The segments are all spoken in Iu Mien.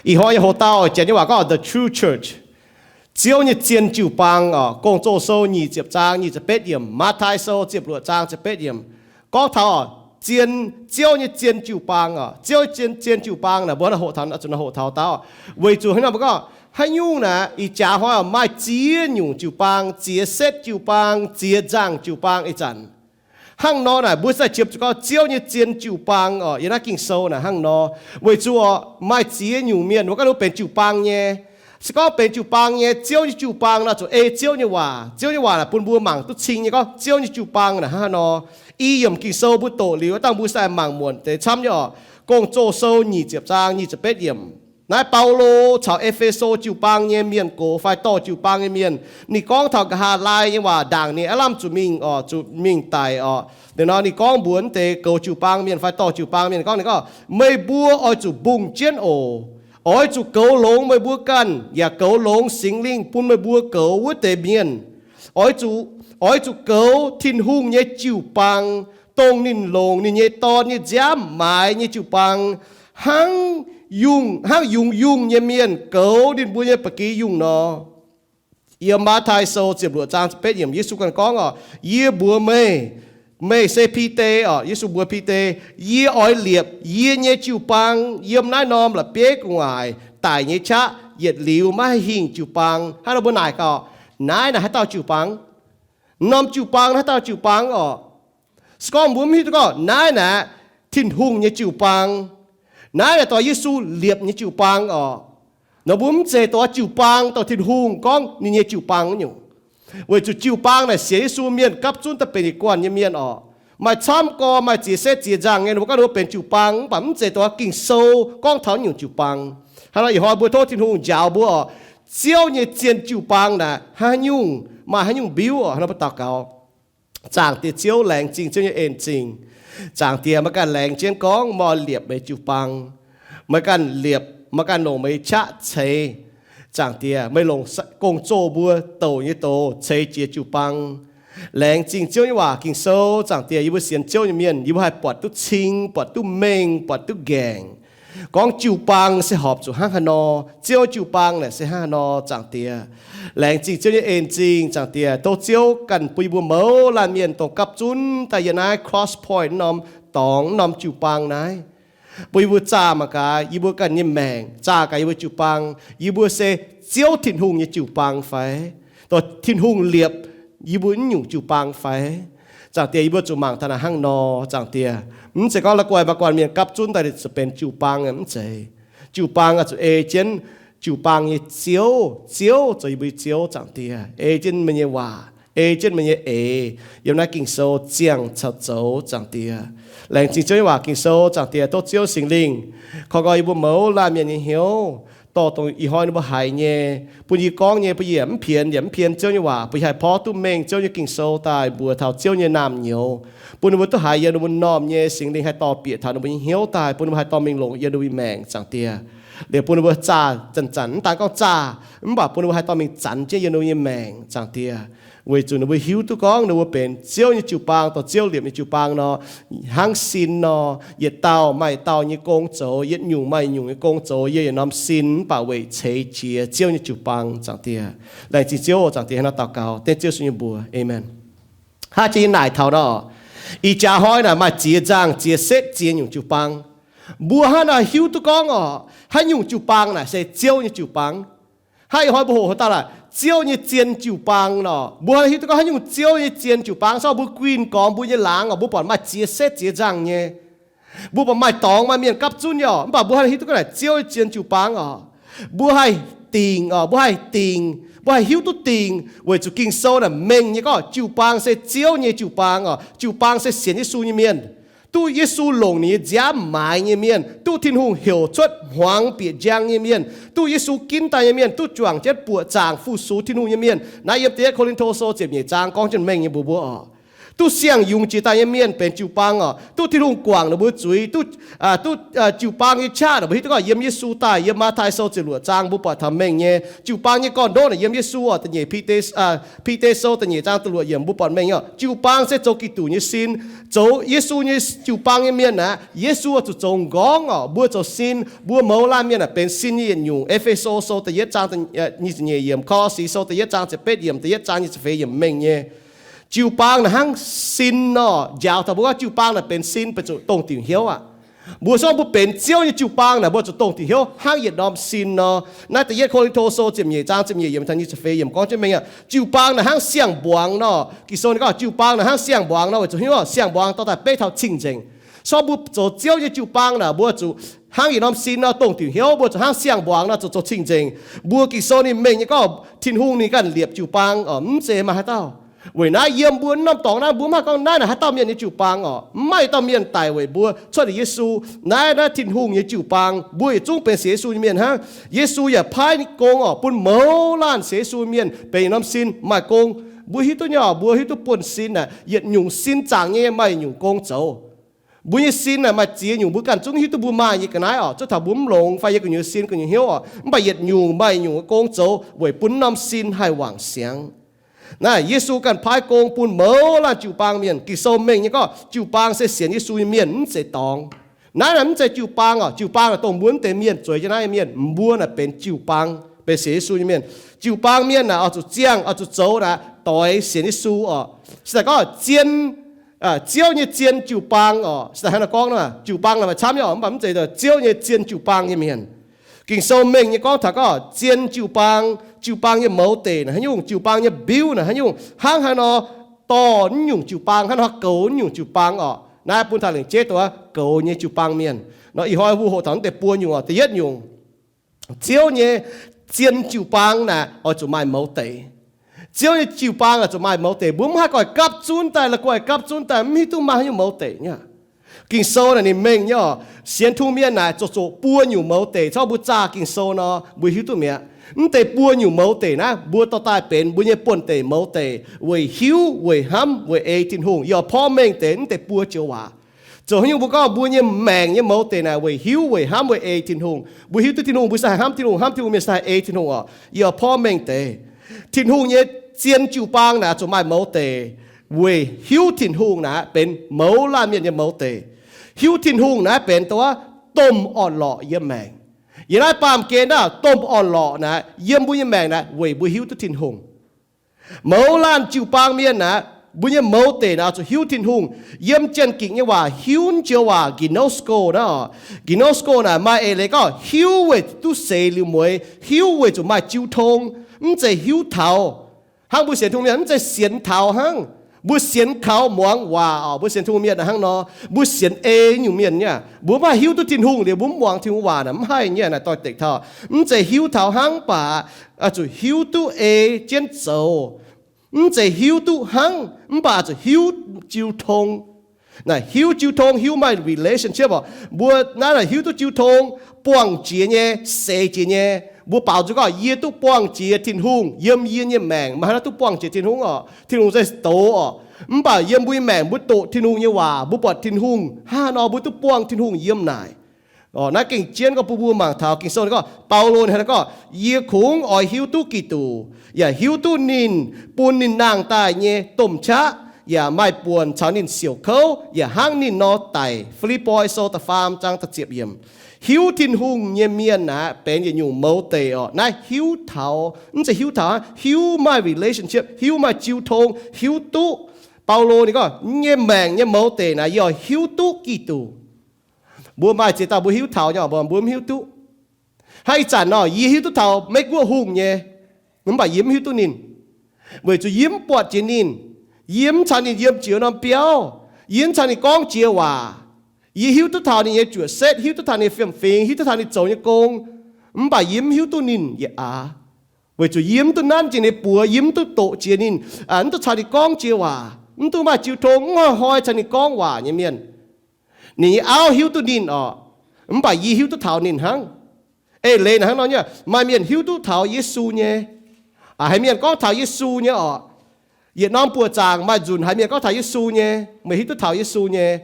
Ih hnoi nyei hoc-dauh Janx nyei waac gorngv the true church, Ziouv nyei zien jiu-baang oc. Gong-Zoh sou nyic ziepc zaang nyic ziepc betv yiemc, Matv^tai sou ziepc luoqc zaang ziepc betv yiemc, gorngv taux zien, Ziouv nyei zien jiu-baang oc. Ziouv zien, zien jiu-baang naaic mbuo hnangv naaiv hoqc taux, zuqc naaiv hoqc taux daaih oc. Weic zuqc hnangv naaiv mbuo gorngv haaix nyungc naaic ih jaax hnoi maaih ziex nyungc jiu-baang, ziex setv jiu-baang, ziex nzangh jiu-baang ih zanc. Hnangv nor naaic mbuo sai qiemx zuqc gorngv Ziouv nyei zien jiu-baang oc. Yiem naaiv Ging-Sou naaic hnangv nor, weic zuqc oc maaih ziex nyungc mienh mbuo ganh duqv benx jiu-baang nyei. Se gorngv benx jiu-baang nyei, Ziouv nyei jiu-baang nor zuqc ei Ziouv nyei waac. Ziouv nyei waac naaic bun mbuo mangc duqv cing nyei gorngv Ziouv nyei jiu-baang naaic hnangv haaix nor. I yiemc Ging-Sou mbuo doqc liuz, dangh mbuo sai mangc muonc deix camv nyei oc. Gong-Zoh sou nyic ziepc zaang nyic ziepc betv yiemc. Naaiv Baulo caux E^fe^so jiu-baang nyei mienh gox fai dorh jiu-baang nyei mienh, ninh gorngv taux nqa'haav laai nyei waac ndaangc ninh aav lamh zuqc mingh oc, zuqc mingh daic oc. Deix nor ninh gorngv mbuox deix goux jiu-baang mienh fai dorh jiu-baang mienh gorngv, ninh gorngv, meih mbuo oix zuqc mbungh jienv oc. Oix zuqc goux longx meih mbuo ganh, yaac goux longx Singx Lingh bun meih mbuo goux wuov deix mienh. Oix zuqc, oix zuqc goux Tin-Hungh nyei jiu-baang, dongh ninh longc ninh nyei Dorn nyei nziaamv maaiz nyei jiu-baang, hnangv yungh, hnangv yungz-yungh nyei mienh goux ninh mbuo nyei ba'gi yungh nor. Yiem Matv^tai sou ziepc luoqc zaang ziepc betv yiemc, Yesu ganh gorngv oc, yie mbuox meih, meih se Bide oc. Yesu mbuox Bide, yie oix liepc yie nyei jiu-baang yiem naaiv norm la'bieiv gu'nguaaic daic nyei qaqv, yietc liuz maiv haih hingh jiu-baang. Hnangv nor mbuo naaic gaax, naaiv naaic haaix dauh jiu-baang? Norm jiu-baang naaiv haaix dauh jiu-baang oc? Se gorngv mbuo mv hiuv duqv gorngv naaiv naaic Tin-Hungh nyei jiu-baang, naaiv naaic dongh Yesu liepc nyei jiu-baang oc, nor mbuo mv zeiz dongh jiu-baang dongh Tin-Hungh gorngv ninh nyei jiu-baang nyungc. Weic zuqc jiu-baang naaic sienx Yesu mienh gapv zunv daaih benx yietc guanh nyei mienh oc. Maaih camv gorx, maaih ziex setv ziex nzangh nyei, ninh mbuo gorngv ninh mbuo benx jiu-baang, mv baac mv zeiz dongh Ging-Sou gorngv taux nyungc jiu-baang. Hnangv nor ih hnoi mbuo tov Tin-Hungh njaaux mbuo oc. Ziouv nyei zien jiu-baang naaic haaix nyungc, maaih haaix nyungc mbiuv oc. Hnangv nor mbuo daux gaux. Zaangc Diex Ziouv, laengz zingh Ziouv nyei en zingh. Zaangc Diex, meih ganh laengz jienv gorngv meih oix liepc meih jiu-baang. Meih ganh liepc, meih ganh longc meih qaqv ceix. Zaangc Diex, meih longc gong-zoh mbuo douc nyei doz ceix jiez jiu-baang. Laengz zingh Ziouv nyei waac Ging-Sou. Zaangc Diex, yie mbuo sienx Ziouv nyei mienh, yie mbuo haih buatc duqv cing, buatc duqv mengh, buatc duqv nqaengc, gorngv jiu-baang se horpc zuqc hnangv haaix nor, Ziouv jiu-baang naaic se hnangv haaix nor. Zaangc Diex, laengz zingh Ziouv nyei en zingh. Zaangc Diex, tov Ziouv ganh bun yie mbuo mouz laanh mienh dongh gapv zunv daaih yie naaiv Cross Point norm dorngx, norm jiu-baang naaiv, bun yie mbuo zaah mangc gaax yie mbuo ganh nyei maengc, zaah gaax yie mbuo jiu-baang. Yie mbuo se Ziouv Tin-Hungh nyei jiu-baang fai? Dongh Tin-Hungh liepc yie mbuo nyungc jiu-baang fai? Zaangc Diex, yie mbuo zuqc mangc taux naaic hnangv nor. Zaangc Diex, mv zeiz gorngv la'guaih maaih guanh mienh gapv zunv daaih zuqc benx jiu-baang, mv zeiz. Jiu-baang oix zuqc ei jienv jiu-baang nyei Ziouv. Ziouv zoux yie mbuo nyei Ziouv. Zaangc Diex, ei jienv meih nyei waac, ei jienv meih nyei eix yiem naaiv Ging-Sou ziangh caux zoux. Zaangc Diex, laengz zingh Ziouv nyei waac Ging-Sou. Zaangc Diex, tov Ziouv Singx Lingh koi nqoi yie mbuo mouz laanh mienh nyei hnyouv, dorh dongh ih hnoi ninh mbuo haiz nyei, bun yie gorngv nyei, bun yie yaac mv pienx yaac mv pienx Ziouv nyei waac, bun yie haih porv duqv mengh Ziouv nyei Ging-Sou daaih mbuox taux Ziouv nyei naamh nyouz, bun ninh mbuo duqv haiz yiem ninh mbuo m'normh nyei. Singx Lingh haih dorh bieqc taux ninh mbuo nyei hnyouv daaih, bun ninh mbuo haih dorh mingh longc yiem ninh mbuo nyei maengc. Zaangc Diex, liemh bun ninh mbuo zaah zanc-zanc, mv daan gorngv zaah, mv baac bun ninh mbuo haih dorh mingh zanc jienv yiem ninh mbuo nyei maengc. Zaangc Diex, weic zuqc ninh mbuo hiuv duqv gorngv ninh mbuo benx Ziouv nyei jiu-baang, dongh Ziouv liepc nyei jiu-baang nor, hnangv sin nor, yietc dauh maaih dauh nyei gong zoux, yietc nyungc maaih nyungc nyei gong zoux, yie yietc norm sin, mv baac weic ceix jiez Ziouv nyei jiu-baang. Zaangc Diex, laengz zingh Ziouv. Zaangc Diex, hnangv nor daux gaux dengv Ziouv Yesu nyei mbuox, aamen. Hnangv jiex yie naaic taux nor, ih jaax hnoi naaic maaih ziex nzangh, ziex setv, ziex nyungc jiu-baang. Mbuo hnangv naaic hiuv duqv gorngv oc, haaix nyungc jiu-baang naaic se Ziouv nyei jiu-baang. Hnangv ih hnoi mbuo hoqc haaix dauh laaic Ziouv nyei zien jiu-baang nor, mbuo hnangv hiuv duqv gorngv haaix nyungc Ziouv nyei zien jiu-baang. Se gorngv mbuo guinh gormx mbuo nyei laangz oc, mbuo buatc maaih ziex setv, ziex nzangh nyei, mbuo buatc maaih dorngx maaih mienh gapv zunv nyei oc, mv baac mbuo hnangv hiuv duqv gorngv naaic Ziouv nyei zien jiu-baang oc. Mbuo haih dingc oc, mbuo haih dingc, mbuo haih hiuv duqv dingc weic zuqc Ging-Sou naaic mengh nyei gorngv jiu-baang se Ziouv nyei jiu-baang oc. Jiu-baang se sienx Yesu nyei mienh, duqv Yesu longc ninh nyei nziaamv maaiz nyei mienh, duqv Tin-Hungh heuc cuotv hmuangx bieqc njang nyei mienh, duqv Yesu ginv daaih nyei mienh, duqv juangc jienv buoqc zaangc fu-sux Tin-Hungh nyei mienh. Naaiv yiem da'yietv Ko^lin^to Sou ziepc nyeic zaang gorngv jienv mengh nyei mbuox mbuo oc. Duqv siang-yungz jiex daaih nyei mienh benx jiu-baang oc. Duqv Tin-Hungh guangc ninh mbuo zuiz, duqv, duqv jiu-baang nyei qaqv, mbuo hiuv duqv gorngv yiem Yesu daaih, yiem Matv^taai Sou ziepc luoqc zaang mbuo buatc taux mengh nyei. Jiu-baang nyei gorn-ndoqv naaic yiem Yesu oc, da'nyeic Bide, Bide Sou da'nyeic zaang da'luoqc yiemc mbuo buatc mengh nyei oc. Jiu-baang se zoux Giduc nyei sin, zoux Yesu nyei jiu-baang nyei mienh aqv, Yesu oix zuqc zoux m'nqorngv oc. Mbuo zoux sin, mbuo mouz laanh mienh aah, benx sin nyei yietc nyungc. E^fe^so Sou da'yietv zaang nyic ziepc nyeic yiemc, Ko^lo^si Sou da'yietv zaang ziepc betv yiemc, da'yietv zaang nyic ziepc feix yiemc mengh nyei. Jiu-baang naaic hnangv sin nor, njaaux taux mbuo gorngv jiu-baang naaic benx sin, benx zuqc dongh diuc hnyouv aqv. Mbuo se gorngv mbuo benx Ziouv nyei jiu-baang naaic, mbuo zuqc dongh diuc hnyouv hnangv yietc norm sin nor. Naaiv da'yietv Ko^lin^to Sou ziepc nyeic zaang ziepc nyeic yiemc taux nyic ziepc feix yiemc gorngv jienv mengh aqv. Jiu-baang naaic hnangv siang-mbuangz nor. Ging-Sou ninh gorngv jiu-baang naaic hnangv siang-mbuangz nor, weic zuqc hiuv siang-mbuangz dorh daaih beiv taux cing-nzengc. Se gorngv mbuo zoux Ziouv nyei jiu-baang naaic, mbuo zuqc hnangv yietc norm sin nor, dongh diuc hnyouv, mbuo zuqc hnangv siang-mbuangz nor, zuqc zoux cing-nzengc. Mbuo Ging-Sou ninh mengh nyei gorngv Tin-Hungh ninh ganh liepc jiu-baang oc, mv zeiz maaih haaix dauh. Weic naaiv yiem mbuo norm dorngx naaiv, mbuo mv haih gorngv naaiv naaic haaix dauh mienh nyei jiu-baang oc. Mv maaih dauh mienh daic weic mbuo cuotv liuz Yesu. Naaiv, naaiv Tin-Hungh nyei jiu-baang, mbuo yietc zungv benx sienx Yesu nyei mienh hnangv. Yesu yaac paaiv gong oc, bun mouz laanh sienx Yesu nyei mienh benx yietc norm sin maaih gong. Mbuo hiuv duqv nyei oc, mbuo hiuv duqv buonv-sin naaic, yietc nyungc sin zaangc nyei maaih yietc nyungc gong zoux. Mbuo nyei sin naaic maaih ziex nyungc, mbuo ganh zungv hiuv duqv mbuo maaih nyei ga'naaiv oc, zuov taux mbuo mv longx fai yiem gu'nyuoz sin gu'nyuoz hnyouv oc, mv baac yietc nyungc maaih yietc nyungc gong zoux weic bun norm sin haih wangc siangx. Naaiv Yesu ganh paaiv gong bun mouz laanh jiu-baang mienh. Ging-Sou mengh nyei gorngv jiu-baang se sienx Yesu nyei mienh, mv zeiz dorngx. Naaiv naaic mv zeiz jiu-baang oc. Jiu-baang naaic dongh mbuo mv deix mienh, zueiz jienv naaiv nyei mienh, mbuo naaic benx jiu-baang, benx sienx Yesu nyei mienh. Jiu-baang mienh naaic oix zuqc ziangh, oix zuqc zoux naaic doix sienx Yesu oc. Se daaih gorngv zien, Ziouv nyei zien jiu-baang oc. Se daaih hnangv naaiv gorngv naaic, jiu-baang naaic maaih camv nyei oc, mv baac mv zeiz Ziouv nyei zien jiu-baang nyei mienh. Ging-Sou mengh nyei gorngv taux gorngv zien jiu-baang, jiu-baang nyei mouz deic naaic haaix nyungc, jiu-baang nyei mbiuv naaic haaix nyungc, hnangv haaix nor dorh naaiv nyungc jiu-baang, hnangv haaix nor goux naaiv nyungc jiu-baang oc. Naaiv bun taux lengc jeiv dongh goux nyei jiu-baang mienh. Nor ih hnoi mbuo hoqc taux naaiv deix buo nyungc oc. Da'yietv nyungc, Ziouv nyei zien jiu-baang naaic oix zuqc maaih mouz deic. Ziouv nyei jiu-baang oix zuqc maaih mouz deic. Mbuo mv haih goiv gapv zunv daaih, la'guaih gapv zunv daaih, mv hiuv duqv maaih haaix nyungc mouz deic nyei. Ging-Sou naaic ninh mengh nyei oc, sienx Tin-Hungh mienh naaic zoux zuqc buo nyungc mouz deic. Corc mbuo zaah Ging-Sou nor, mbuo hiuv duqv mi'aqv. Mv deix buo nyungc mouz deic naaiv, mbuo dorh daaih benx mbuo nyei buonv-deic mouz deic weic hiuv, weic hnamv, weic ei Tin-Hungh. Yie oix porv mengh deix mv deix buo joux waac. Zoux haaix nyungc mbuo gorngv mbuo nyei maengc nyei mouz deic naaic weic hiuv, weic hnamv, weic ei Tin-Hungh. Mbuo hiuv duqv Tin-Hungh, mbuo se haih hnamv Tin-Hungh, hnamv Tin-Hungh mienh se haih ei Tin-Hungh oc. Yie oix porv mengh deix. Tin-Hungh nyei zien jiu-baang naaic zuqc maaih mouz deic weic hiuv Tin-Hungh naaic benx mouz laanh mienh nyei mouz deic. Hiuv Tin-Hungh naaiv benx dongh wuov domh orn-lorqc yiem maengc. Yiem naaiv baamh gen naaiv, domh orn-lorqc naaiv yiem mbuo nyei maengc naaiv weic mbuo hiuv duqv Tin-Hungh. Mouz laanh jiu-baang mienh naaiv, mbuo nyei mouz deic naaiv zuqc hiuv Tin-Hungh. Yiem Janx-Gikc nyei waac hiuv joux waac gnosko naaiv oc. Gnosko naaiv maaih eix leiz gorngv hiuv weic duqv seix liuz mueix, hiuv weic zuqc maaih jiu tong, mv zeiz hiuv taux. Hnangv mbuo sienx Tin-Hungh mienh mv zeiz sienx taux hnangv. Mbuo sienx kaux muangx waac oc. Mbuo sienx Tin-Hungh mienh hnangv nor, mbuo sienx ei nyungc mienh nyei. Mbuo mv haih hiuv duqv Tin-Hungh liuz mbuo mv muangx Tin-Hungh waac naaic, mv haih nyei naaic doix-dekc taux. Mv zeiz hiuv taux hnangv, mv baac zuqc hiuv duqv ei jienv zoux. Mv zeiz hiuv duqv hnangv, mv baac zuqc hiuv jiu tong. Naaic hiuv jiu tong, hiuv maaih relationship oc. Mbuo naaiv naaic hiuv duqv jiu tong, buangh jiex nyei, seix jiex nyei. Mbuo baaux nzung gorngv yie duqv buangh jiex Tin-Hungh yiem yie nyei maengc. Maaih haaix nor duqv buangh jiex Tin-Hungh oc? Tin-Hungh se doz oc. Mv baac yiem mbuo nyei maengc mbuo doqc Tin-Hungh nyei waac, mbuo buatc Tin-Hungh hnangv haaix nor mbuo duqv buangh Tin-Hungh yiem naaic. Naaiv gengh jienv gorngv bun mbuo mangc taux Ging-Sou gorngv, Baulo ninh gorngv, yie kungx oix hiuv duqv Giduc, yaac hiuv duqv ninh bun ninh nangh daaih nyei domh qaqv, yaac maaih buonc caux ninh siouc kouv, yaac hnangv ninh nor daic. Fi^lipv^poi Sou da'faam zaang da'ziepc yiemc. Hiuv Tin-Hungh nyei mienh aeqv, benx yietc nyungc mouz deic oc. Naaiv hiuv taux, mv zeiz hiuv taux aqv, hiuv maaih relationship, hiuv maaih jiu tong, hiuv duqv. Baulo ninh gorngv, yie nyei maengc nyei mouz deic naaic, yie oix hiuv duqv Giduc. Mbuo maaih ziex dauh mbuo hiuv taux nyei, mbuo mv hiuv duqv. Hnangv ih zanc nor, yie hiuv duqv taux Meiv Guoqv Hungh nyei, mv baac yie mv hiuv duqv ninh, weic zuqc yie mv buatc jiex ninh. Yie mv caux ninh yiem jiex norm biauv. Yie mv caux ninh gorngv jiex waac. Yie hiuv duqv taux ninh nyei juoqc setv, hiuv duqv taux ninh fiem-fingx, hiuv duqv taux ninh zoux nyei gong, mv baac yie mv hiuv duqv ninh yietc aax, weic zuqc yie mv duqv nanv jiex ninh buoz, yie mv duqv doqc jiex ninh, mv duqv caux ninh gorngv jiex waac, mv duqv maaih jiu tong, mv hnoi-hnoi caux ninh gorngv waac nyei mienh. Ninh nyei auv hiuv duqv ninh oc, mv baac yie hiuv duqv taux ninh hnangv. Eix leiz naaic hnangv nor nyei, maaih mienh hiuv duqv taux Yesu nyei, haiz mienh gorngv taux Yesu nyei oc, Yietc norm buoqc zaangc maaih nzunc haiz mienh gorngv taux Yesu nyei, meih hiuv duqv taux Yesu nyei.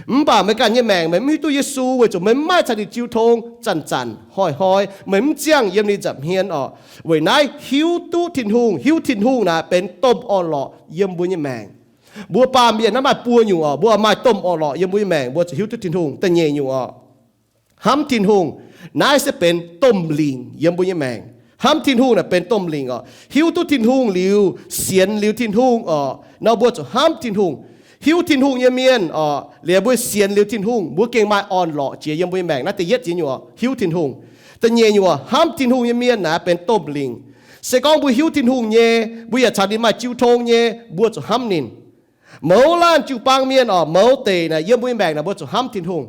Mv baac meih ganh nyei maengc meih mv hiuv duqv Yesu weic zuqc meih mv maaih caux ninh jiu tong, zanc-zanc hnoi-hnoi meih mv ziangh yiem ninh nza'hmien orqc. Weic naaiv hiuv duqv Tin-Hungh, hiuv Tin-Hungh naaic benx domh orn-lorqc yiem mbuo nyei maengc. Mbuo baamh mienh naaiv maaih buo nyungc orqc, mbuo maaih domh orn-lorqc yiem mbuo nyei maengc, mbuo zuqc hiuv duqv Tin-Hungh. Da'nyeic nyungc orqc, hnamv Tin-Hungh. Naaiv se benx domh lingc yiem mbuo nyei maengc. Hnamv Tin-Hungh naaic benx domh lingc orqc. Hiuv duqv Tin-Hungh liuz, sienx liuz Tin-Hungh orqc, nor mbuo zuqc hnamv Tin-Hungh. Hiuv Tin-Hungh nyei mienh orqc, liuz mbuo sienx liuz Tin-Hungh, mbuo gengh maaih orn-lorqc jiex yiem mbuo nyei maengc. Naaiv da'yietv nyungc orqc, hiuv Tin-Hungh. Da'nyeic nyungc orqc, hnamv Tin-Hungh nyei mienh naaic benx domh lingc. Se gorngv mbuo hiuv Tin-Hungh nyei, mbuo yaac caux ninh maaih jiu tong nyei, mbuo zuqc hnamv ninh. Mouz laanh jiu-baang mienh orqc, mouz deic naaic yiem mbuo nyei maengc naaic mbuo zuqc hnamv Tin-Hungh.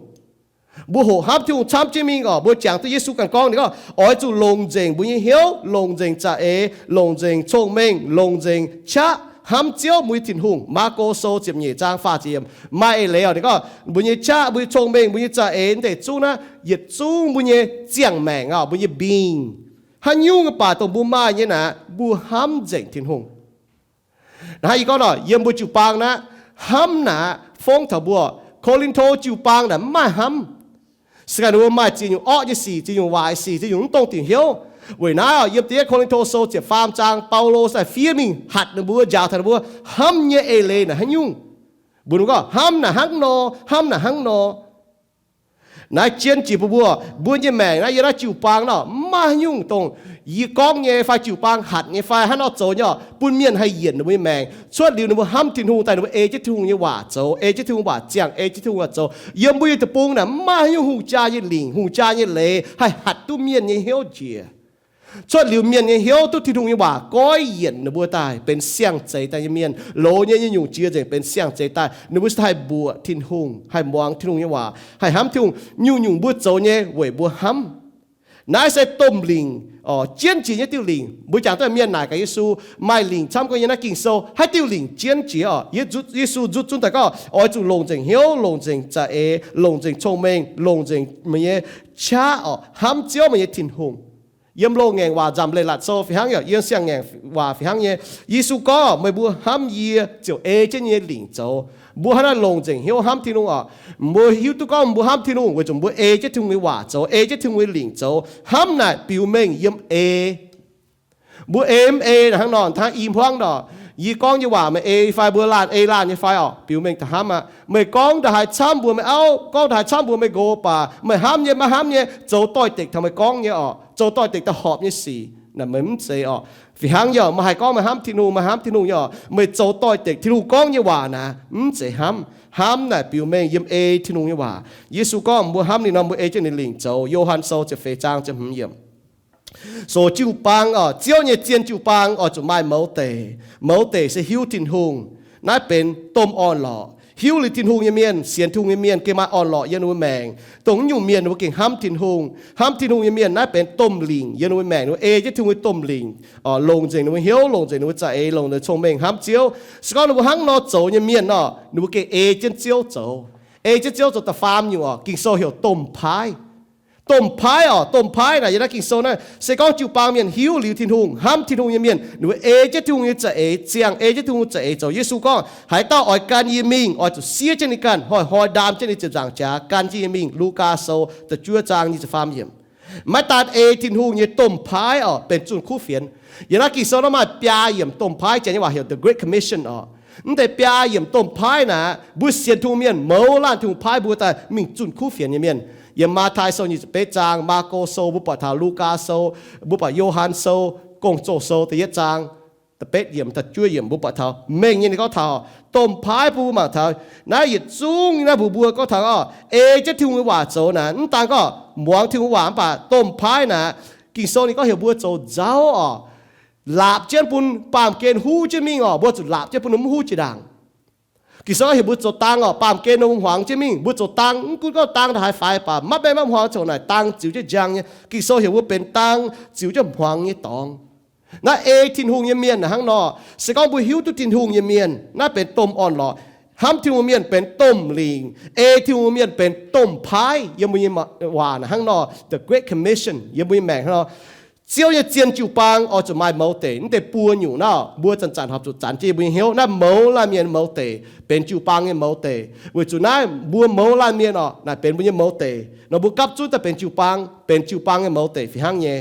Mbuo hoqc hnamv Tin-Hungh camv jienv mingh orqc, mbuo jangx duqv Yesu ganh gorngv, ninh gorngv, oix zuqc longc nzengc mbuo nyei hnyouv, longc nzengc za'eix, longc nzengc cong-mengh, longc nzengc qaqv hnamv Ziouv, mbuo nyei Tin-Hungh. Maako Sou ziepc nyeic zaang faah ziepc yiemc. Maaih eix leiz orqc, ninh gorngv mbuo nyei qaqv, mbuo nyei cong-mengh, mbuo nyei za'eix, deix zungv naaiv yietc zungv mbuo nyei ziangh maengc orqc, mbuo nyei being, haaix nyungc mv baac dongh mbuo maaih nyei naaic, mbuo hnamv nzengc Tin-Hungh. Naaiv yie gorngv nor, yiem mbuo jiu-baang naaiv, hnamv naaic fongv taux mbuo. Ko^lin^to jiu-baang naaic mv maaih hnamv. Se ganh ninh mbuo maaih ziex nyungc orqv nyei sic, ziex nyungc waaic sic, ziex nyungc mv dongh diuc hnyouv. Weic naaiv yiem da'yietv Ko^lin^to Sou ziepc faam zaang, Baulo se fiev mingh hatc ninh mbuo, njaaux taux ninh mbuo hnamv nyei eix leiz naaic haaix nyungc. Mbuox ninh gorngv hnamv naaic hnangv nor, hnamv naaic hnangv nor. Naaiv jienv jiex bun mbuo, mbuo nyei maengc naaiv yiem naaiv jiu-baang nor, mv maaih haaix nyungc dongh yie gorngv nyei fai jiu-baang hatc nyei fai haaix nor zoux nyei orqc, bun mienh haih yienc ninh mbuo nyei maengc. Cuotv liuz ninh mbuo hnamv Tin-Hungh daaih, ninh mbuo ei jienv Tin-Hungh nyei waac zoux, ei jienv Tin-Hungh waac ziangh, ei jienv Tin-Hungh waac zoux. Yiem mbuo nyei deic-bung naaic mv maaih haaix nyungc hungh jaa nyei lingc, hungh jaa nyei leiz haih hatc duqv mienh nyei hnyouv njiec. Cuotv liuz mienh nyei hnyouv duqv Tin-Hungh nyei waac goiv yienc ninh mbuo daaih benx siang-zeix daaih nyei mienh, loz nyei nyungc-nyungc jiex nzengc benx siang-zeix daaih. Ninh mbuo se haih mbuoqc Tin-Hungh, haih muangx Tin-Hungh nyei waac, haih hnamv Tin-Hungh. Nyungc-nyungc mbuo zoux nyei weic mbuo hnamv. Naaiv se domh lingc orqc, jienv jiex nyei diuh lingc. Mbuo jangx duqv mienh naaic gaax Yesu, maaih lingc camv gorngv nyei naaiv Ging-Sou, haaix diuh lingc jienv jiex orqc? Yesu nzuqc zunv daaih gorngv oix zuqc longc nzengc hnyouv, longc nzengc za'eix, longc nzengc cong-mengh, longc nzengc meih nyei qaqv orqc, hnamv Ziouv meih nyei Tin-Hungh. Yiem Loz-Ngaengc Waac Nzamc Leiz-Latc Sou fih hnangv, yiem Siang-Ngaengc Waac fih hnangv nyei. Yesu gorngv, meih mbuo hnamv yie ziouc ei jienv nyei lingc zoux. Mbuo hnangv naaiv longc nzengc hnyouv hnamv Tin-Hungh orqc. Mbuo hiuv duqv gorngv mbuo hnamv Tin-Hungh weic zuqc mbuo ei jienv Tin-Hungh nyei waac zoux, ei jienv Tin-Hungh nyei lingc zoux. Hnamv naaic biux mengh yiem ei. Mbuo ei mv ei naaic hnangv nor, hnangv i hmuangv nor, yie gorngv nyei waac meih ei fai, mbuo laanh ei laanh nyei fai orqc? Biux mengh taux hnamv aqv. Meih gorngv ndaaih haaix camv mbuox meih auv, gorngv ndaaih haaix camv mbuox meih nqox baac meih hnamv nyei maiv hnamv nyei, zoux doix-dekc taux meih gorngv nyei orqc, zoux doix-dekc daaih horpc nyei sic naaic meih mv zeiz orqc. Fih hnangv yaac meih haih gorngv meih hnamv Tin-Hungh, meih hnamv Tin-Hungh nyei orqc, meih zoux doix-dekc Tin-Hungh gorngv nyei waac naaic mv zeiz hnamv. Hnamv naaic biux mengh yiem ei Tin-Hungh nyei waac. Yesu gorngv mbuo hnamv ninh nor, mbuo ei jienv ninh lingc zoux. Yo^han Sou ziepc feix zaang ziepc hmz yiemc. So jiu-baang orqc, Ziouv nyei zien jiu-baang oix zuqc maaih mouz deic. Mouz deic se hiuv Tin-Hungh. Naaiv benx domh orn-lorqc. Hiuv liuz Tin-Hungh nyei mienh, sienx Tin-Hungh nyei mienh gengh maaih orn-lorqc yiem ninh mbuo maengc. Dongh naaiv nyungc mienh ninh mbuo gengh hnamv Tin-Hungh. Hnamv Tin-Hungh nyei mienh naaiv benx domh lingc yiem ninh mbuo maengc. Ninh mbuo ei jienv Tin-Hungh nyei domh lingc, longc nzengc ninh mbuo hnyouv, longc nzengc ninh mbuo za'eix, longc nzengc cong-mengh hnamv Ziouv. Se gorngv ninh mbuo hnangv nor zoux nyei mienh orqc, ninh mbuo gengh ei jienv Ziouv zoux. Ei jienv Ziouv zoux da'faam nyungc orqc, Ging-Sou heuc domh paaiv. Domh paaiv orqc, domh paaiv naaic yiem naaiv Ging-Sou naaiv se gorngv jiu-baang mienh hiuv liuz Tin-Hungh, hnamv Tin-Hungh nyei mienh, ninh mbuo ei jienv Tin-Hungh nyei za'eix ziangh, ei jienv Tin-Hungh za'eix zoux. Yesu gorngv, haaix dauh oix gan yie mingh, oix zuqc siev jienv ninh ganh, hnoi-hnoi ndaam jienv ninh ziepc nzaangc jaax gan jienv yie mingh. Lugaa Sou da'juov zaang nyic ziepc faam yiemc. Maiv daan ei Tin-Hungh nyei domh paaiv orqc, benx zunh kuv fienx. Yiem naaiv Ging-Sou naaiv maaih biaa yiemc domh paaiv, janx nyei waac heuc the Great Commission orqc. Mv deix biaa yiemc domh paaiv naaic, mbuo sienx Tin-Hungh mienh mouz laanh Tin-Hungh paaiv mbuo daaih mingh zunh kuv fienx nyei mienh. Yiem Matv^tai Sou nyic ziepc betv zaang, Maako Sou, mbuo buatc taux Lugaa Sou, mbuo buatc Yo^han Sou, Gong-Zoh Sou da'yietv zaang da'betv yiemc, da'juov yiemc, mbuo buatc taux mengh nyei ninh gorngv taux domh paaiv bun mbuo mangc taux. Naaiv yietc zungv naaiv mbuox mbuo gorngv taux orqc, ei jienv Tin-Hungh nyei waac zoux naaic, mv daan gorngv muangx Tin-Hungh waac mv baac domh paaiv naaic, Ging-Sou ninh gorngv heuc mbuo zoux nzauv orqc, laapc jienv bun baamh gen huv jienv mingh orqc, mbuo zuqc laapc jienv bun ninh mv huv jiex ndaangc. Ging-Sou heuc mbuo zoux dang orqc, baamh gen nor hmuangx jienv mingh. Mbuo zoux dang, mv gunv gorngv dang ndaaih haaix faix baac maiv baengh maiv hmuangx, zoux naaic dang ziux jienv njang nyei. Ging-Sou heuc mbuo benx dang ziux jienv hmuangx nyei dorngx. Naaiv ei Tin-Hungh nyei mienh naaic hnangv nor. Se gorngv mbuo hiuv duqv Tin-Hungh nyei mienh, naaiv benx domh orn-lorqc. Hnamv Tin-Hungh mienh benx domh lingc. Ei Tin-Hungh mienh benx domh paaiv. Yiem mbuo nyei waac naaic hnangv nor, the Great Commission, yiem mbuo nyei maengc hnangv nor. Ziouv nyei zien jiu-baang oix zuqc maaih mouz deic. Mv deix buo nyungc naaiv mbuo zanc-zanc horpc zuqc zanc jienv mbuo nyei hnyouv. Naaiv mouz laanh mienh mouz deic benx jiu-baang nyei mouz deic. Weic zuqc naaiv mbuo mouz laanh mienh orqc, naaic benx mbuo nyei mouz deic nor, mbuo gapv zunv daaih benx jiu-baang, benx jiu-baang nyei mouz deic fih hnangv nyei.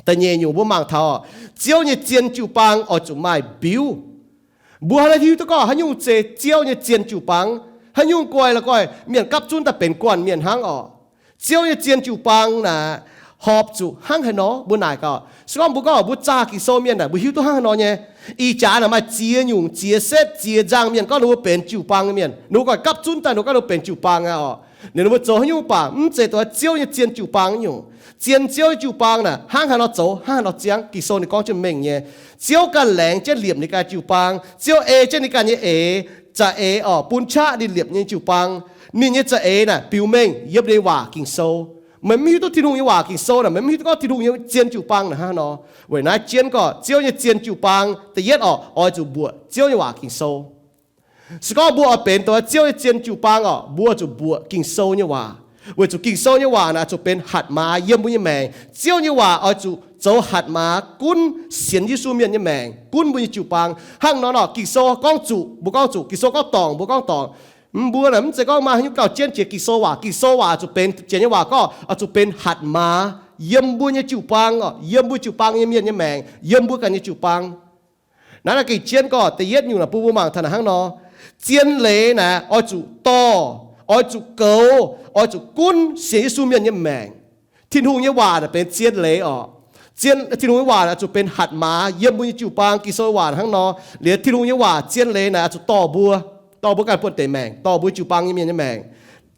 Da'nyeic nyungc mbuo mangc taux, Ziouv nyei zien jiu-baang oix zuqc maaih mbiuv. Mbuo haaix nor hiuv duqv gorngv haaix nyungc zeiz Ziouv nyei zien jiu-baang? Haaix nyungc guai la'guaih mienh gapv zunv daaih benx guanh mienh hnangv orqc. Ziouv nyei zien jiu-baang naaic horpc zuqc hnangv haaix nor mbuo naaic gaax. Se gorngv mbuo gorngv mbuo zaah Ging-Sou mienh naaic, mbuo hiuv duqv hnangv haaix nor nyei. Ih jaax naaic maaih ziex nyungc ziex setv ziex nzangc mienh gorngv ninh mbuo benx jiu-baang nyei mienh, ninh mbuo guai gapv zunv daaih ninh mbuo gorngv ninh mbuo benx jiu-baang aqv orqc. Ninh mbuo zoux haaix nyungc baac mv zeiz dongh Ziouv nyei zien jiu-baang nyungc. Zien Ziouv nyei jiu-baang naaic hnangv haaix nor zoux hnangv haaix nor ziangv. Ging-Sou ninh gorngv jienv mengh nyei. Ziouv ganh laengz jienv liepc ninh ganh jiu-baang. Ziouv ei jienv ninh ganh nyei eix, za'eix orqc, bun qaqv ninh liepc nyei jiu-baang. Ninh nyei za'eix naaic biux mengh yiem ninh nyei waac Ging-Sou. Meih mv hiuv duqv Tin-Hungh nyei waac Ging-Sou naaic, meih mv hiuv duqv gorngv Tin-Hungh nyei zien jiu-baang naaic hnangv haaix nor. Weic naaiv jienv gorngv Ziouv nyei zien jiu-baang da'yietv orqc, oix zuqc mbuoqc Ziouv nyei waac Ging-Sou. Se gorngv mbuo oix benx dongh Ziouv nyei zien jiu-baang orqc, mbuo zuqc mbuoqc Ging-Sou nyei waac. Weic zuqc Ging-Sou nyei waac naaic zuqc benx hatc maaz yiem mbuo nyei maengc. Ziouv nyei waac oix zuqc zoux hatc maaz gunv sienx Yesu mienh nyei maengc, gunv mbuo nyei jiu-baang. Hnangv nor orqc, Ging-Sou gorngv zuqc mbuo gorngv zuqc, Ging-Sou gorngv dorngc mbuo gorngv dorngc. Mbuo naaic mv zeiz gorngv maaih haaix nyungc gauh jienv jiex Ging-Sou waac. Ging-Sou waac zuqc benx, janx nyei waac gorngv oix zuqc benx hatc maaz yiem mbuo nyei jiu-baang orqc, yiem mbuo jiu-baang nyei mienh nyei maengc, yiem mbuo ganh nyei jiu-baang. Naaiv naaiv gengh jienv gorngv da'yietv nyungc naaic bun mbuo mangc taux naaic hnangv nor, zien leiz naaic oix zuqc dorh, oix zuqc goux, oix zuqc gunv sienx Yesu mienh nyei maengc. Tin-Hungh nyei waac naaic benx zien leiz orqc. Tin-Hungh nyei waac naaic zuqc benx hatc maaz yiem mbuo nyei jiu-baang. Ging-Sou waac hnangv nor. Liuz Tin-Hungh nyei waac zien leiz naaic oix zuqc dorh mbuo, dorh mbuo ganh buonv-deic maengc, dorh mbuo jiu-baang nyei mienh nyei maengc,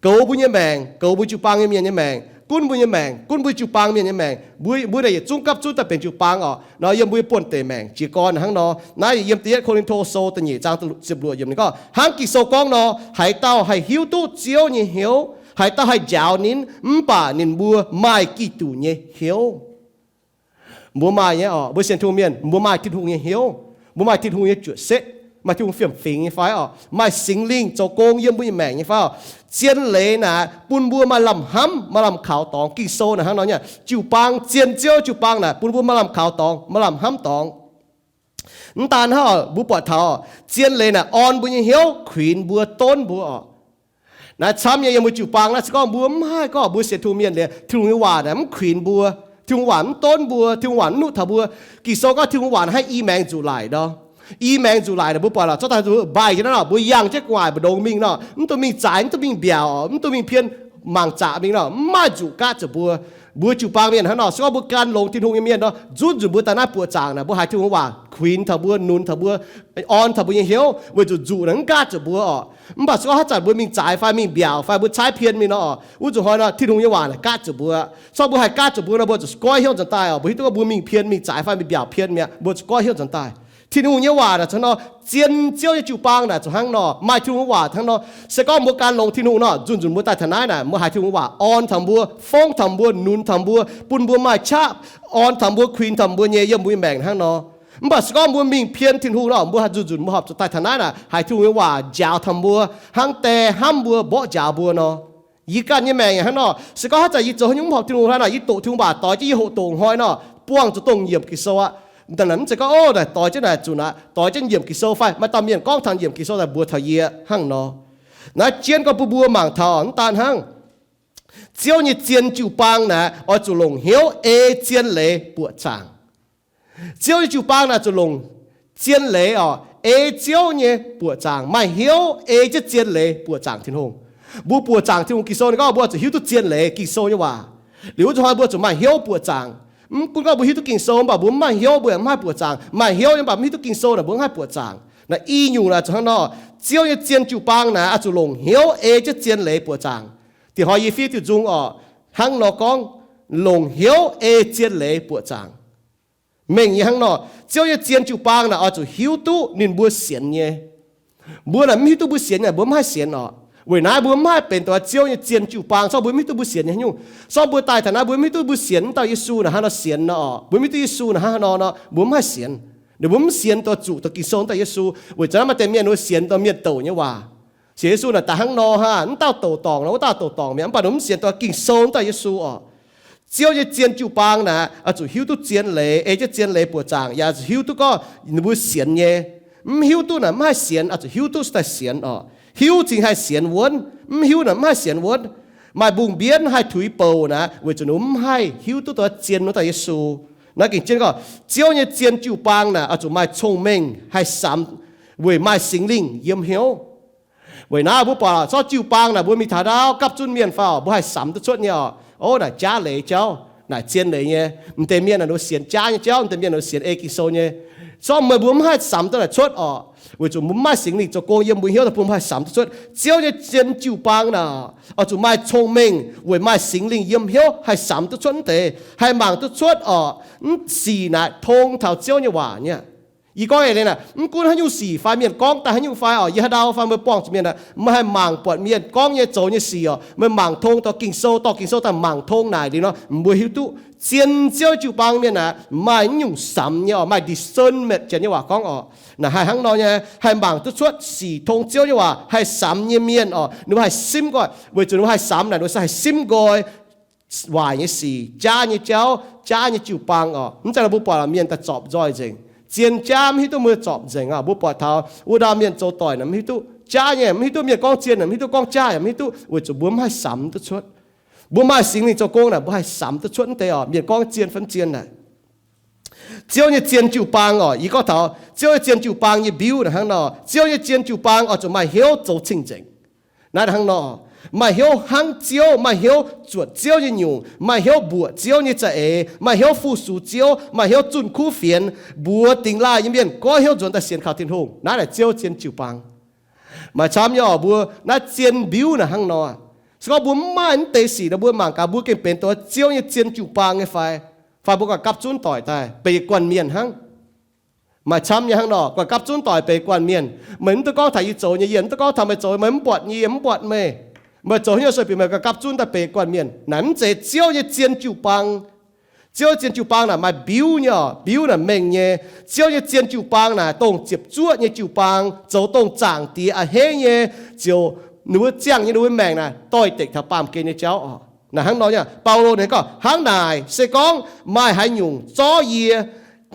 goux mbuo nyei maengc, goux mbuo jiu-baang nyei mienh nyei maengc, gunv mbuo nyei maengc, gunv mbuo jiu-baang mienh nyei maengc. Mbuo, mbuo naaic yietc zungv gapv zunv daaih benx jiu-baang orqc nor, yiem mbuo nyei buonv-deic maengc jiez gorn hnangv nor. Naaiv yiem da'yietv Ko^lin^to Sou da'nyeic zaang ziepc luoqc yiemc ninh gorngv, hnangv Ging-Sou gorngv nor, haaix dauh haih hiuv duqv Ziouv nyei hnyouv, haaix dauh haih njaaux ninh, mv baac ninh mbuo maaih Giduc nyei hnyouv. Mbuo maaih nyei orqc, mbuo sienx Tin-Hungh mienh mbuo maaih Tin-Hungh nyei hnyouv, mbuo maaih Tin-Hungh nyei juoqc-setv, maaih Tin-Hungh fiem-fingx nyei fai orqc, maaih Singx Lingh zoux gong yiem mbuo nyei maengc nyei fai orqc. Zien leiz naaic bun mbuo maaih lamh hnamv, maaih lamh kaux dorngx. Ging-Sou naaic hnangv nor nyei, jiu-baang, zien Ziouv jiu-baang naaic bun mbuo maaih lamh kaux dorngx, maaih lamh hnamv dorngx. Mv daan hnangv, mbuo buatc taux zien leiz naaic orn mbuo nyei hnyouv, kuinx mbuo, donv mbuo orqc. Naaiv camv nyei yiem mbuo jiu-baang naaiv, se gorngv mbuo mv haih gorngv mbuo sienx Tin-Hungh mienh liuz, Tin-Hungh nyei waac naaic mv kuinx mbuo, Tin-Hungh waac mv donv mbuo, Tin-Hungh waac mv nuqv taux mbuo. Ging-Sou gorngv Tin-Hungh waac naaic haih i maengx nzuqc laic nor. I maengx nzuqc laic naaic mbuo buatc lorqc, zorqv daaih mbuo mbaih jienv naaiv nor, mbuo yangh jienv gu'nguaaic mbu'ndongx mingh nor, mv dungx mingh zaaix, mv dungx mingh mbiaauc, mv dungx mingh pien mangc zaqc mingh nor, mv maaih nzuqc gaatv zuqc mbuo. Mbuo jiu-baang mienh hnangv nor, se gorngv mbuo gan longx Tin-Hungh nyei mienh nor, nzunc nzunc mbuo daaih naaiv buoqc zaangc naaic, mbuo haiz Tin-Hungh waac kuinx taux mbuo, nunc taux mbuo, orn taux mbuo nyei hnyouv, weic zuqc nzuqc naaic mv gaatv zuqc mbuo orqc. Mv baac se gorngv haaix zanc mbuo mingh zaaix fai mingh mbiaauc fai mbuo caaiv pien mingh nor orqc, wuov nzunc hnoi nor Tin-Hungh nyei waac naaic gaatv zuqc mbuo. Se gorngv mbuo haih gaatv zuqc mbuo nor, mbuo zuqc goiv hnyouv nzuonx daaih orqc. Mbuo hiuv duqv gorngv mbuo mingh pien, mingh zaaix fai mingh mbiaauc pien mi'aqv, mbuo zuqc goiv hnyouv nzuonx daaih. Tin-Hungh nyei waac naaic hnangv nor, zien Ziouv nyei jiu-baang naaic zuqc hnangv nor, maaih Tin-Hungh nyei waac hnangv nor. Se gorngv mbuo gan longx Tin-Hungh nor, nzunc nzunc mbuo daaih taux naaiv naaic, mbuo haiz Tin-Hungh waac orn taux mbuo, fongv taux mbuo, nunc taux mbuo, bun mbuo maaih qaqv, orn taux mbuo, kuinx taux mbuo nyei yiem mbuo nyei maengc hnangv nor. Mv baac se gorngv mbuo mingh pien Tin-Hungh nor, mbuo haaix nzunc nzunc mbuo horpc zuqc daaih taux naaiv naaic, haiz Tin-Hungh nyei waac njaaux taux mbuo, hnangv die hnamv mbuo, mborqv njaaux mbuo nor. Yie ganh nyei maengc yaac hnangv nor. Se gorngv haaix zanc yie zoux haaix nyungc mv horpc Tin-Hungh hnangv naaic, yie doqc Tin-Hungh waac doix jienv yie hoqc doqc hnoi nor, buangh zuqc dongh nyiemc Ging-Sou aqv. Mv daaih mv zeiz gorngv, ov, naaic doix jienv naaic zunc aqv, doix jienv nyiemc Ging-Sou fai maaih dauh mienh gorngv taux nyiemc Ging-Sou daaih mbuox taux yie hnangv nor. Naaiv jienv gorngv bun mbuo mangc taux mv daan hnangv. Ziouv nyei zien jiu-baang naaic oix zuqc longc hnyouv ei zien leiz buoqc zaangc. Ziouv nyei jiu-baang naaic zuqc longc zien leiz orqc, ei Ziouv nyei buoqc zaangc, maaih hnyouv ei jienv zien leiz buoqc zaangc Tin-Hungh. Mbuo buoqc zaangc Tin-Hungh, Ging-Sou ninh gorngv mbuo zuqc hiuv duqv zien leiz Ging-Sou nyei waac. Liuz wuov zuqc hnoi mbuo zuqc maaih hnyouv buoqc zaangc. Mv gunv gorngv mbuo hiuv duqv Ging-Sou, mv baac mbuo mv maaih hnyouv mbuo yaac mv haih buoqc zaangc. Maaih hnyouv nyei mv baac mv hiuv duqv Ging-Sou naaic mbuo mv haih buoqc zaangc. Naaiv i nyungc naaic zuqc hnangv nor, Ziouv nyei zien jiu-baang naaic oix zuqc longc hnyouv ei jienv zien leiz buoqc zaangc. Diex hnoi yie fiev diuh nzung orqc, hnangv nor gorngv, longc hnyouv ei zien leiz buoqc zaangc. Mengh nyei hnangv nor, Ziouv nyei zien jiu-baang naaic oix zuqc hiuv duqv ninh mbuo sienx nyei. Mbuo naaic mv hiuv duqv mbuo sienx naaic, mbuo mv haih sienx orqc. Weic naaiv mbuo mv haih benx dongh Ziouv nyei zien jiu-baang, se gorngv mbuo mv hiuv duqv mbuo sienx nyei haaix nyungc. Se gorngv mbuo daaih taux naaiv mbuo mv hiuv duqv mbuo sienx mv dauh Yesu naaic hnangv nor sienx nor orqc, mbuo mv hiuv duqv Yesu naaic hnangv haaix nor nor, mbuo mv haih sienx. Ninh mbuo mv sienx dongh zuqc dongh Ging-Sou mv dauh Yesu. Weic zuqc naaiv maaih deix mienh ninh mbuo sienx dongh mienh douc nyei waac. Sienx Yesu naaic daaih hnangv nor hnangv, mv dauh douc dorngc nor, wuov dauh douc dorngc mi'aqv, mv baac ninh mbuo mv sienx dongh Ging-Sou mv dauh Yesu orqc. Ziouv nyei zien jiu-baang naaic oix zuqc hiuv duqv zien leiz, ei jienv zien leiz buoqc zaangc, yaac zuqc hiuv duqv gorngv ninh mbuo sienx nyei. Mv hiuv duqv naaic mv haih sienx, oix zuqc hiuv duqv se daaih sienx oc. Hiuv cingx haih sienx wuonv, mv hiuv naaic mv haih sienx wuonv. Maaih mbungh mbienv haih tuix bouc naaic weic zuqc ninh mv haih hiuv duqv dongh zien wuov dauh Yesu. Naaiv gengh jienv gorngv Ziouv nyei zien jiu-baang naaic oix zuqc maaih cong-mengh haih samx weic maaih Singx Lingh yiem hnyouv. Weic naaiv mbuo buatc zorqv jiu-baang naaic mbuo mingh taux ndau gapv zunv mienh fai oc, mbuo haih samx duqv cuotv nyei oc. Ov, naaic jaav leiz jauv, naaic zien leiz nyei. M'deix mienh naaic ninh mbuo sienx jaav nyei jauv, m'deix mienh ninh mbuo sienx ei Ging-Sou nyei. Zorqv meih mbuo mv haih samx duqv naaic cuotv oc, weic zuqc mbuo mv maaih Singx Lingh zoux gong yiem mbuo hnyouv daaih bun mbuo haih samx duqv cuotv. Ziouv nyei zien jiu-baang naaic oix zuqc maaih cong-mengh weic maaih Singx Lingh yiem hnyouv haih samx duqv cuotv mv deix, haih mangc duqv cuotv oc. Mv sic naaic tong taux Ziouv nyei waac nyei aqv. Yie gorngv eix leiz naaic, mv gunv haaix nyungc sic fai mienh gorngv daaih haaix nyungc fai oc, yie haaix ndau fai meih buangh zuqc mienh aeqv, meih haih mangc buatc mienh gorngv nyei, zoux nyei sic oc, meih mangc tong taux Ging-Sou, dorh Ging-Sou daaih mangc tong naaic liuz nor, mbuo hiuv duqv zien Ziouv jiu-baang mienh aeqv, maaih nyungc samx nyei oc, maaih discernment janx nyei waac gorngv oc. Naaic haih hnangv nor nyei, haih mangc duqv cuotv sic tong Ziouv nyei waac haih samx nyei mienh oc, ninh mbuo haih simv nqoi, weic zuqc ninh mbuo haih samx naaic, ninh mbuo se haih simv nqoi waaic nyei sic, jaav nyei jauv, jaav nyei jiu-baang oc. Mv zeiz nor mbuo buatc mienh daaih zorpc nzoih nzengc. Zien jaav mv hiuv duqv mbuo zorpc nzengc oc. Mbuo buatc taux wuov ndau mienh zoux doic naaic mv hiuv duqv jaav nyei, mv hiuv duqv mienh gorngv zien naaic mv hiuv duqv, gorngv jaav yaac mv hiuv duqv, weic zuqc mbuo mv haih samx duqv cuotv. Mbuo maaih Singx Lingh zoux gong naaic mbuo haih samx duqv cuotv mv deix oc, mienh gorngv zien fai mv zien naaic. Ziouv nyei zien jiu-baang oc, yie gorngv taux Ziouv nyei zien jiu-baang nyei mbiuv naaic hnangv nor. Ziouv nyei zien jiu-baang oix zuqc maaih hnyouv zoux cing-nzengc. Naaiv hnangv nor, maaih hnyouv hnangv Ziouv, maaih hnyouv zuotc Ziouv nyei nyungc, maaih hnyouv mbuoqc Ziouv nyei za'eix, maaih hnyouv fu-sux Ziouv, maaih hnyouv zunh kuv fienx, mbuox dingx laaih nyei mienh goiv hnyouv nzuonx daaih sienx kaux Tin-Hungh. Naaiv naaic Ziouv zien jiu-baang. Maaih camv nyei oc, mbuo naaiv zien mbiuv naaic hnangv nor. Se gorngv mbuo mv maaih mv deix sic nor, mbuo mangc gaax mbuo gengh benx dongh Ziouv nyei zien jiu-baang nyei fai? Fai mbuo ganh gapv zunv doic daaih benx guanh mienh hnangv. Maaih camv nyei hnangv nor, ganh gapv zunv doic benx guanh mienh. Meih mv duqv gorngv taux yie zoux nyei, yie mv duqv gorngv taux meih zoux, meih mv buatc yie, yie mv buatc meih. Meih zoux haaix nyungc se bieqc meih ganh gapv zunv daaih benx guanh mienh. Naaic mv zeiz Ziouv nyei zien jiu-baang. Ziouv zien jiu-baang naaic maaih mbiuv nyei oc, mbiuv naaic mengh nyei. Ziouv nyei zien jiu-baang naaic dongh ziepc zuoqv nyei jiu-baang, zoux dongh Zaangc Diex a'hneiv nyei, ziouc ninh mbuo ziangh nyei ninh mbuo maengc naaic doix-dekc taux baamh gen nyei jauv oc. Naaic hnangv nor nyei, Baulo ninh gorngv, hnangv naaic se gorngv maaih haaix nyungc zorv yie,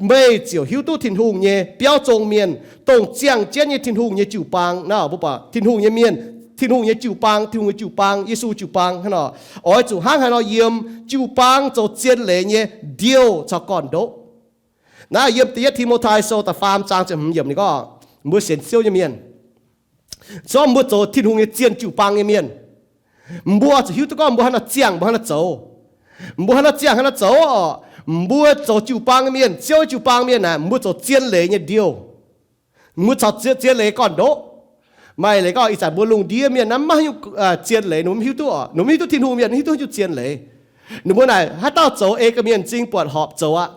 meih ziouc hiuv duqv Tin-Hungh nyei biauv zong mienh, dongh ziangh jienv nyei Tin-Hungh nyei jiu-baang. Naaiv mbuo buatc Tin-Hungh nyei mienh, Tin-Hungh nyei jiu-baang, Tin-Hungh nyei jiu-baang, Yesu jiu-baang hnangv nor, oix zuqc hnangv haaix nor yiem jiu-baang zoux zien leiz nyei ndiouh caux gorn-ndoqv. Naaiv yiem Da'yietv Ti^mo^tai Sou da'faam zaang ziepc hmz yiemc ninh gorngv, mbuo sienx Ziouv nyei mienh, zorqv mbuo zoux Tin-Hungh nyei zien jiu-baang nyei mienh, mbuo zuqc hiuv duqv gorngv mbuo hnangv haaix nor ziangh, mbuo hnangv haaix nor zoux. Mbuo hnangv haaix nor ziangh, hnangv haaix nor zoux oc. Mbuo zoux jiu-baang nyei mienh, Ziouv jiu-baang mienh naaic, mbuo zoux zien leiz nyei ndiouh. Mbuo caux zien, zien leiz gorn-ndoqv. Maaih leiz gorngv ih zanc mbuo lungh ndiev mienh naaiv maiv hiuv, zien leiz ninh mbuo mv hiuv duqv oc. Ninh mbuo mv hiuv duqv Tin-Hungh mienh, mv hiuv duqv hiuv duqv zien leiz. Ninh mbuo naaic haaix dauh zoux ei ganh mienh m'zing buatc horpc zoux aqv.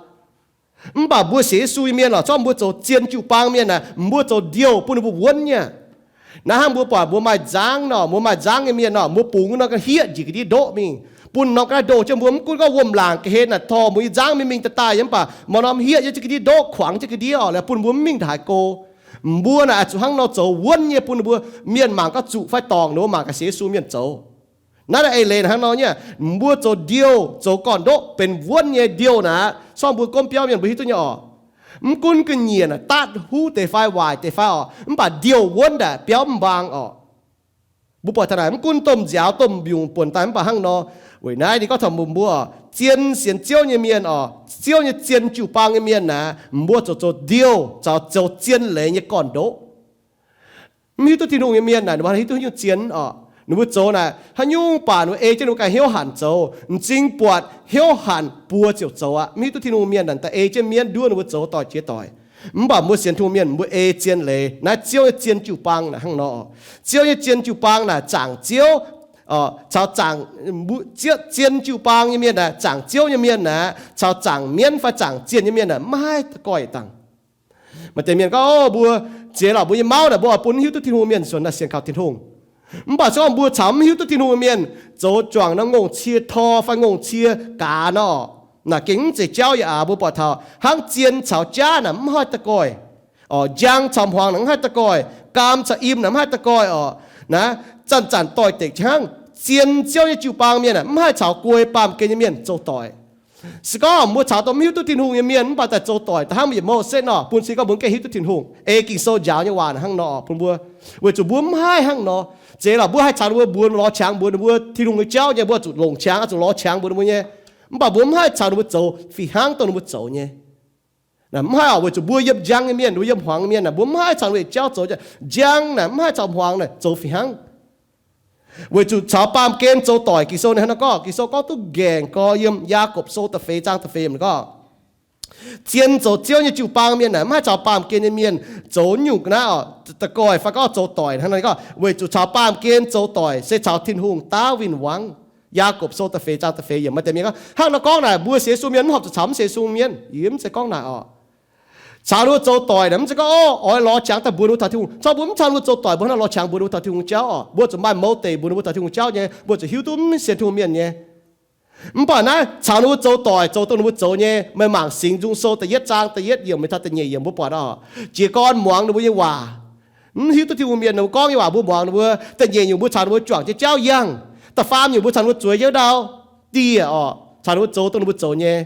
Mv baac mbuo sienx Yesu nyei mienh oc, zorqv mbuo zoux zien jiu-baang mienh naaic, mbuo zoux ndiouh bun ninh mbuo wuonv nyei. Naaiv hnangv mbuo buatc mbuo maaih nzangv nor, mbuo maaih nzangv nyei mienh nor, mbuo bungx norm ga'hieqv njiec ga'ndiev ndoqv mingh, bun norm ga'naaiv ndoh jienv mbuo. Mv gunv gorngv wuom-laangc ga'hlen naaic torh mbuo nyei nzangv mingh mingh daaih daaih yiem, mv baac maaih norm hieqv yiem jienv ga'ndiev ndoqv, kuangx jienv ga'ndiev oc, laaix bun mbuo mv mingh ndaaih go. Mbuo naaic oix zuqc hnangv nor zoux wuonv nyei bun ninh mbuo mienh mangc gorngv zuqc fai dorngc ninh mbuo mangc gaax sienx Yesu mienh zoux. Naaiv naaic eix leiz hnangv nor nyei, mbuo zoux ndiouh, zoux gorn-ndoqv benx wuonv nyei ndiouh naaic, zorqv mbuo gomv biauv mienh mbuo hiuv duqv nyei oc. Mv gunv ga'nyiec naaic daatv huv deix fai waaic deix fai oc, mv baac ndiouh wuonv naaic biauv mv mbaang oc. Mbuo buatc taux naaic mv gunv domh nziaaux domh mbiungc buonc daaih mv baac hnangv nor. Weic naaiv ninh gorngv taux mbuo, mbuo zien sienx Ziouv nyei mienh oc, Ziouv nyei zien jiu-baang nyei mienh naaic, mbuo zoux, zoux ndiouh caux zoux zien leiz nyei gorn-ndoqv. Mv hiuv duqv Tin-Hungh nyei mienh naaic, ninh mbuo hiuv duqv nyungc zien oc. Ninh mbuo zoux naaic haaix nyungc baac ninh mbuo ei jienv ninh mbuo ganh hnyouv hanc zoux, m'zing buatc hnyouv hanc buoz ziouc zoux aqv. Mv hiuv duqv Tin-Hungh mienh naaic da'ei jienv mienv nduov ninh mbuo zoux doic jiex doic. Mv baac mbuo sienx Tin-Hungh mienh mbuo ei zien leiz. Naaiv Ziouv nyei zien jiu-baang naaic hnangv nor. Ziouv nyei zien jiu-baang naaic zaangc Ziouv, caux zaangc, zien jiu-baang nyei mienh naaic, zaangc Ziouv nyei mienh naaic caux zaangc mienv fai zaangc zienh nyei mienh naaic maiv haih da'goih dangh. Maaih deix mienh gorngv, mbuo ziex lorqc, mbuo nyei mauv naaic mbuo oix bun hiuv duqv Tin-Hungh mienh nzuonx naaic sienx kaux Tin-Hungh. Mv baac se gorngv mbuo caux mv hiuv duqv Tin-Hungh mienh zoux juangc nor, ngongh cie tor fai ngongh cie gaax nor, naaic gengh mv zeiz jauv yaac aac. Mbuo buatc taux hnangv zien caux jaav naaic mv haih da'goih. Njang caux hmuangx naaic mv haih da'goih. Gaam caux im naaic mv haih da'goih oc. Naaiv zanc-zanc doix-dekc hnangv. Zien Ziouv nyei jiu-baang mienh aah, mv haih caux guei baamh gen nyei mienh zoux doic. Se gorngv mbuo caux dongh mv hiuv duqv Tin-Hungh nyei mienh mv baac daaih zoux doic, da'hnangv mbuo yietc Moses nor, bun cing gorngv mbuo gengh hiuv duqv Tin-Hungh, ei Ging-Sou njaaux nyei waac hnangv nor bun mbuo. Weic zuqc mbuo mv haih hnangv nor. Zeiz lorqc, mbuo haih caux ninh mbuo mbuox, lorz qangx mbuox ninh mbuo Tin-Hungh nyei jauv nyei, mbuo zuqc longc qangx, zuqc lorz qangx mbuox ninh mbuo nyei. Mv baac mbuo mv haih caux ninh mbuo zoux fih hnangv dongh ninh mbuo zoux nyei. Mv haih oc, weic zuqc mbuo yiem njang nyei mienh, mbuo yiem hmuangx nyei mienh, mbuo mv haih caux ninh mbuo nyei jauv zoux. Njang naaic mv haih caux hmuangx naaic zoux fih hnangv. Weic zuqc caux baamh gen zoux doic, Ging-Sou ninh hnangv naaiv gorngv, Ging-Sou gorngv duqv nqaengc gorx yiem Yaagorpc Sou da'feix zaang da'feix yiemc gorngv, zien zoux Ziouv nyei jiu-baang mienh naaic mv haih caux baamh gen nyei mienh zoux nyungc naaiv oc, da'goih fai gorngv zoux doic hnangv naaiv gorngv, weic zuqc caux baamh gen zoux doic se caux Tin-Hungh daav win-wangv. Yaagorpc Sou da'feix zaang da'feix yiemc, maaih deix mienh gorngv, hnangv nor gorngv naaic mbuo sienx Yesu mienh mv horpc zuqc caux mv sienx Yesu mienh. Yie mv zeiz gorngv naaic oc. Caux ninh mbuo zoux doic naaic mv zeiz gorngv, o, oix lorz qangx daaih mbuox ninh mbuo taux Tin-Hungh. Corc mbuo mv caux ninh mbuo zoux doic, mbuo hnangv lorz qangx mbuox ninh mbuo taux Tin-Hungh jauv oc. Mbuo zuqc maaih motiv mbuox ninh mbuo taux Tin-Hungh jauv nyei, mbuo zuqc hiuv duqv mv sienx Tin-Hungh mienh nyei. Mv baac naaiv caux ninh mbuo zoux doic, zoux dongh ninh mbuo zoux nyei, meih mangc Singx Nzung Sou da'yietv zaang da'yietv yiemc mingh taux da'nyeic yiemc mbuo buatc oc. Jiez gorn muangx ninh mbuo nyei waac. Mv hiuv duqv Tin-Hungh mienh ninh mbuo gorngv nyei waac mbuo muangx ninh mbuo. Da'nyeic nyungc mbuo caux ninh mbuo juangc jienv jauv yangh. Da'faam nyungc mbuo caux ninh mbuo zueiz jienv ndau dieh oc, caux ninh mbuo zoux dongh ninh mbuo zoux nyei.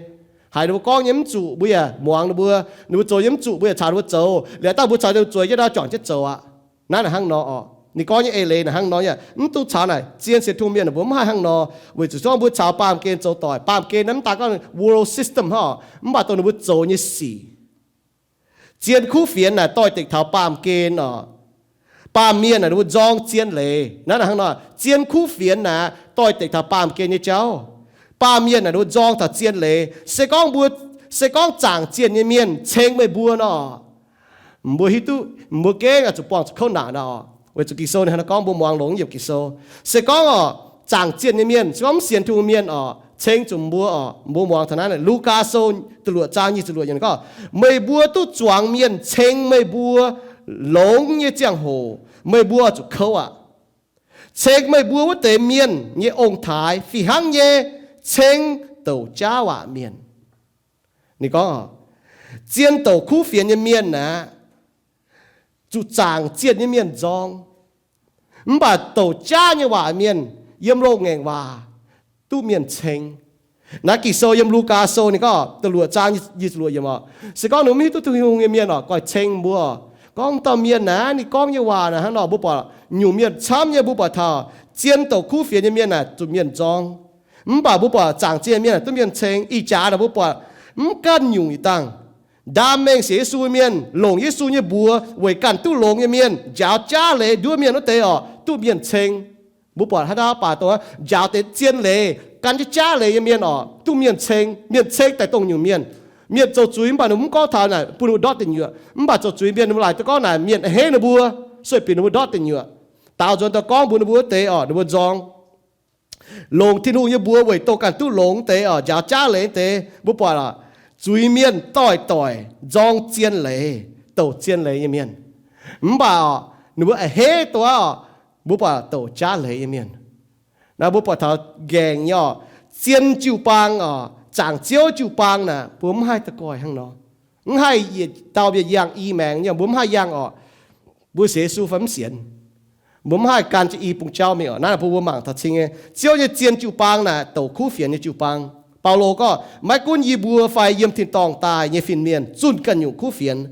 Haiz ninh mbuo gorngv nyei mv zuqc mbuo yaac muangx ninh mbuo, ninh mbuo zoux nyei mv zuqc mbuo yaac caux ninh mbuo zoux. Liuz dangh mbuo caux ninh mbuo zueiz jienv ndau juangc jienv zoux aqv. Naaiv naaic hnangv nor oc. Ninh gorngv nyei eix leiz naaic hnangv nor, yaac mv dungx caux naaic zien sienx Tin-Hungh mienh mbuo mv haih hnangv nor, weic zuqc gorngv mbuo caux baamh gen zoux doic. Baamh gen naaiv mv daaih gorngv world system hnangv, mv baac dongh ninh mbuo zoux nyei sic. Zien kuv fienx naaic doix-dekc taux baamh gen oc. Baamh mienh naaic ninh mbuo nzorng zien leiz. Naaiv naaic hnangv nor, zien kuv fienx naaic doix-dekc taux baamh gen nyei jauv. Baamh mienh naaic ninh mbuo nzorng taux zien leiz. Se gorngv mbuo, se gorngv zaangc zienh nyei mienh ceng meih mbuo nor, mbuo hiuv duqv, mbuo gengh zuqc buangh zuqc kouv naanc nor. Weic zuqc Ging-Sou ninh hnangv naaiv gorngv, mbuo muangx longx yiem Ging-Sou. Se gorngv oc, zaangc zienh nyei mienh, se gorngv mv sienx Tin-Hungh mienh oc, ceng zuqc mbuo oc, mbuo muangx taux naaiv, Lugaa Sou da'luoqc zaang nyic ziepc luoqc yiemc gorngv, meih mbuo duqv zuangx mienh ceng meih mbuo longx nyei ziangh hoc, meih mbuo zuqc kouv aqv. Ceng meih mbuo wuov deix mienh nyei ong-taaix fih hnangv nyei ceng douc jaav waac mienh. Ninh gorngv, zien douc kuv fienx nyei mienh aeqv, zuqc zaangc zienh nyei mienh nzorng. Mv baac douc jaav nyei waac mienh yiem loz-ngaengc waac duqv mienh ceng. Naaiv Ging-Sou yiem Lugaa Sou ninh gorngv da'luoqc zaang nyic ziepc luoqc yiemc oc. Se gorngv ninh mv hiuv duqv Tin-Hungh nyei mienh oc, goix ceng mbuo. Gorngv dauh mienh naaiv ninh gorngv nyei waac naaic hnangv nor, mbuo buatc nyungc mienh camv nyei, mbuo buatc taux zien douc kuv fienx nyei mienh naaic zuqc mienh nzorng. Mv baac mbuo buatc zaangc zienh mienh duqv mienh ceng. Ih jaax naaic mbuo buatc mv ganh nyungc yietc dangh ndaam mengh sienx Yesu mienh, longc Yesu nyei mbuox weic ganh duqv longx nyei mienh, njaaux jaav leiz nduov mienh wuov deix oc, duqv mienh ceng. Mbuo buatc haaix dauh baac dongh njaaux deix zien leiz, gan jienv jaav leiz nyei mienh oc, duqv mienh ceng. Mienh ceng daaih dongh nyungc mienh. Mienh zoux zuiz mv baac ninh mv gorngv taux naaic bun ninh ndortv deic nyuoqc, mv baac zoux zuiz mienh ninh laaic duqv gorngv naaic mienh a'hneiv ninh mbuo, sueih bieqc ninh mbuo ndortv deic nyuoqc. Daaux nzuonx daaih gorngv mbuox ninh mbuo wuov deix oc, ninh mbuo nzorng. Longc Tin-Hungh nyei mbuox weic dongh ganh duqv longx deix oc, njaaux jaav leiz deix. Mbuo buatc oc, zuiz mienh doix-doix nzorng zien leiz, douc zien leiz nyei mienh. Mv baac oc, ninh mbuo a'hneiv dongh wuov oc, mbuo buatc douc jaav leiz nyei mienh. Naaiv mbuo buatc taux nqaengc nyei oc, zien jiu-baang oc, zaangc Ziouv jiu-baang naaic mbuo mv haih da'goih hnangv nor. Mv haih yietc dauh mienh yangh i maengx nyei, mbuo mv haih yangh oc. Mbuo sienx Yesu fai mv sienx, mbuo mv haih gan jienv i bung jauv mingh oc. Naaiv bun mbuo mangc taux cing nyei, Ziouv nyei zien jiu-baang naaic douc kuv fienx nyei jiu-baang. Baulo gorngv, maiv gunv yie mbuo fai yiem tin-dorngh daaih nyei fin-mienh zunh ganh nyungc kuv fienx,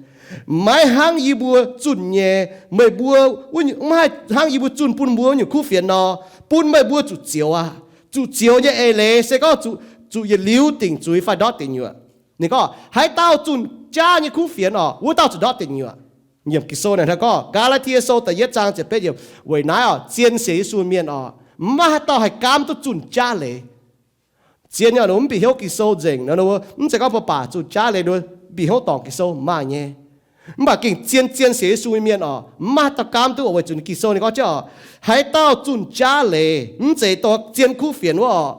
maiv hnangv yie mbuo zunh nyei. Meih mbuo, mv haih hnangv yie mbuo zunh bun mbuo nyungc kuv fienx nor, bun meih mbuo zuqc zioux aqv. Zuqc zioux nyei eix leiz se gorngv zuqc yietc liuz dingc zuiz fai ndortv deic nyuoqc. Ninh gorngv, haaix dauh zunh jaav nyei kuv fienx oc, wuov dauh zuqc ndortv deic nyuoqc. Nyiemc Ging-Sou naaic hnangv gorngv, Gaa^laa^tie Sou da'yietv zaang ziepc betv yiemc, weic naaiv oc, zien sienx Yesu mienh oc, maiv maaih haaix dauh haih gaamv duqv zunh jaav leiz. Zien nyei oc, ninh mbuo mv bieqc hnyouv Ging-Sou nzengc nor, mv zeiz gorngv mbuo baac zunh jaav leiz, ninh mbuo bieqc hnyouv dorngc Ging-Sou maaih nyei. Mv baac gengh zien, zien sienx Yesu nyei mienh oc, mv maaih haaix dauh gaamv duqv oc, weic zuqc Ging-Sou ninh gorngv jienv oc, haaix dauh zunh jaav leiz, mv zeiz dongh zien kuv fienx wuov oc,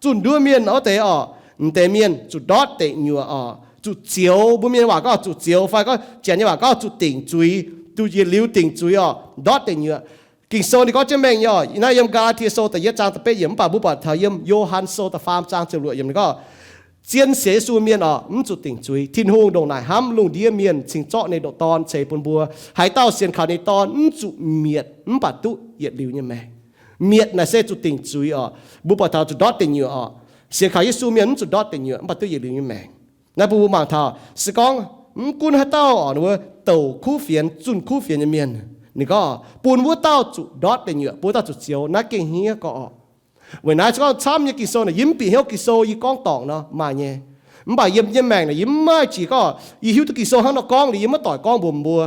zunh nduov mienh wuov deix oc, m'deix mienh zuqc ndortv deic nyuoqc oc, zuqc zioux. Mbuo mienh waac gorngv zuqc zioux, fai gorngv Janx nyei waac gorngv zuqc dingc zuiz, zuqc yietc liuz dingc zuiz oc, ndortv deic nyuoqc. Ging-Sou ninh gorngv jienv mengh nyei oc, naaiv yiem Gaa^laa^tie Sou da'yietv zaang da'betv yiemc, mv baac mbuo buatc taux yiem Yo^han Sou da'faam zaang ziepc luoqc yiemc ninh gorngv, zien sienx Yesu mienh oc, mv zuqc dingc zuiz. Tin-Hungh ndongc naaic hnamv lungh ndiev mienh cingx zorqv ninh nyei Dorn ceix bun mbuo. Haaix dauh sienx kaux ninh Dorn mv zuqc mietc, mv baac duqv yietc liuz nyei maengc. Mietc naaic se zuqc dingc zuiz oc. Mbuo buatc taux zuqc ndortv deic nyuoqc oc. Sienx kaux Yesu mienh mv zuqc ndortv deic nyuoqc, mv baac duqv yietc liuz nyei maengc. Naaiv bun mbuo mangc taux se gorngv mv gunv haaix dauh oc, ninh mbuo douc kuv fienx, zunh kuv fienx nyei mienh, ninh gorngv bun wuov dauh zuqc ndortv deic nyuoqc, bun wuov dauh zuqc zioux, naaiv gengh hniev gorqv oc. Weic naaiv se gorngv camv nyei Ging-Sou naaic, yie mv bieqc hnyouv Ging-Sou yie gorngv dorngc nor maaih nyei. Mv baac yiem nyei maengc naaic yie mv maaih jiex gorngv yie hiuv duqv Ging-Sou hnangv nor gorngv liuz yie maiv doic gorngv mbuox mbuo.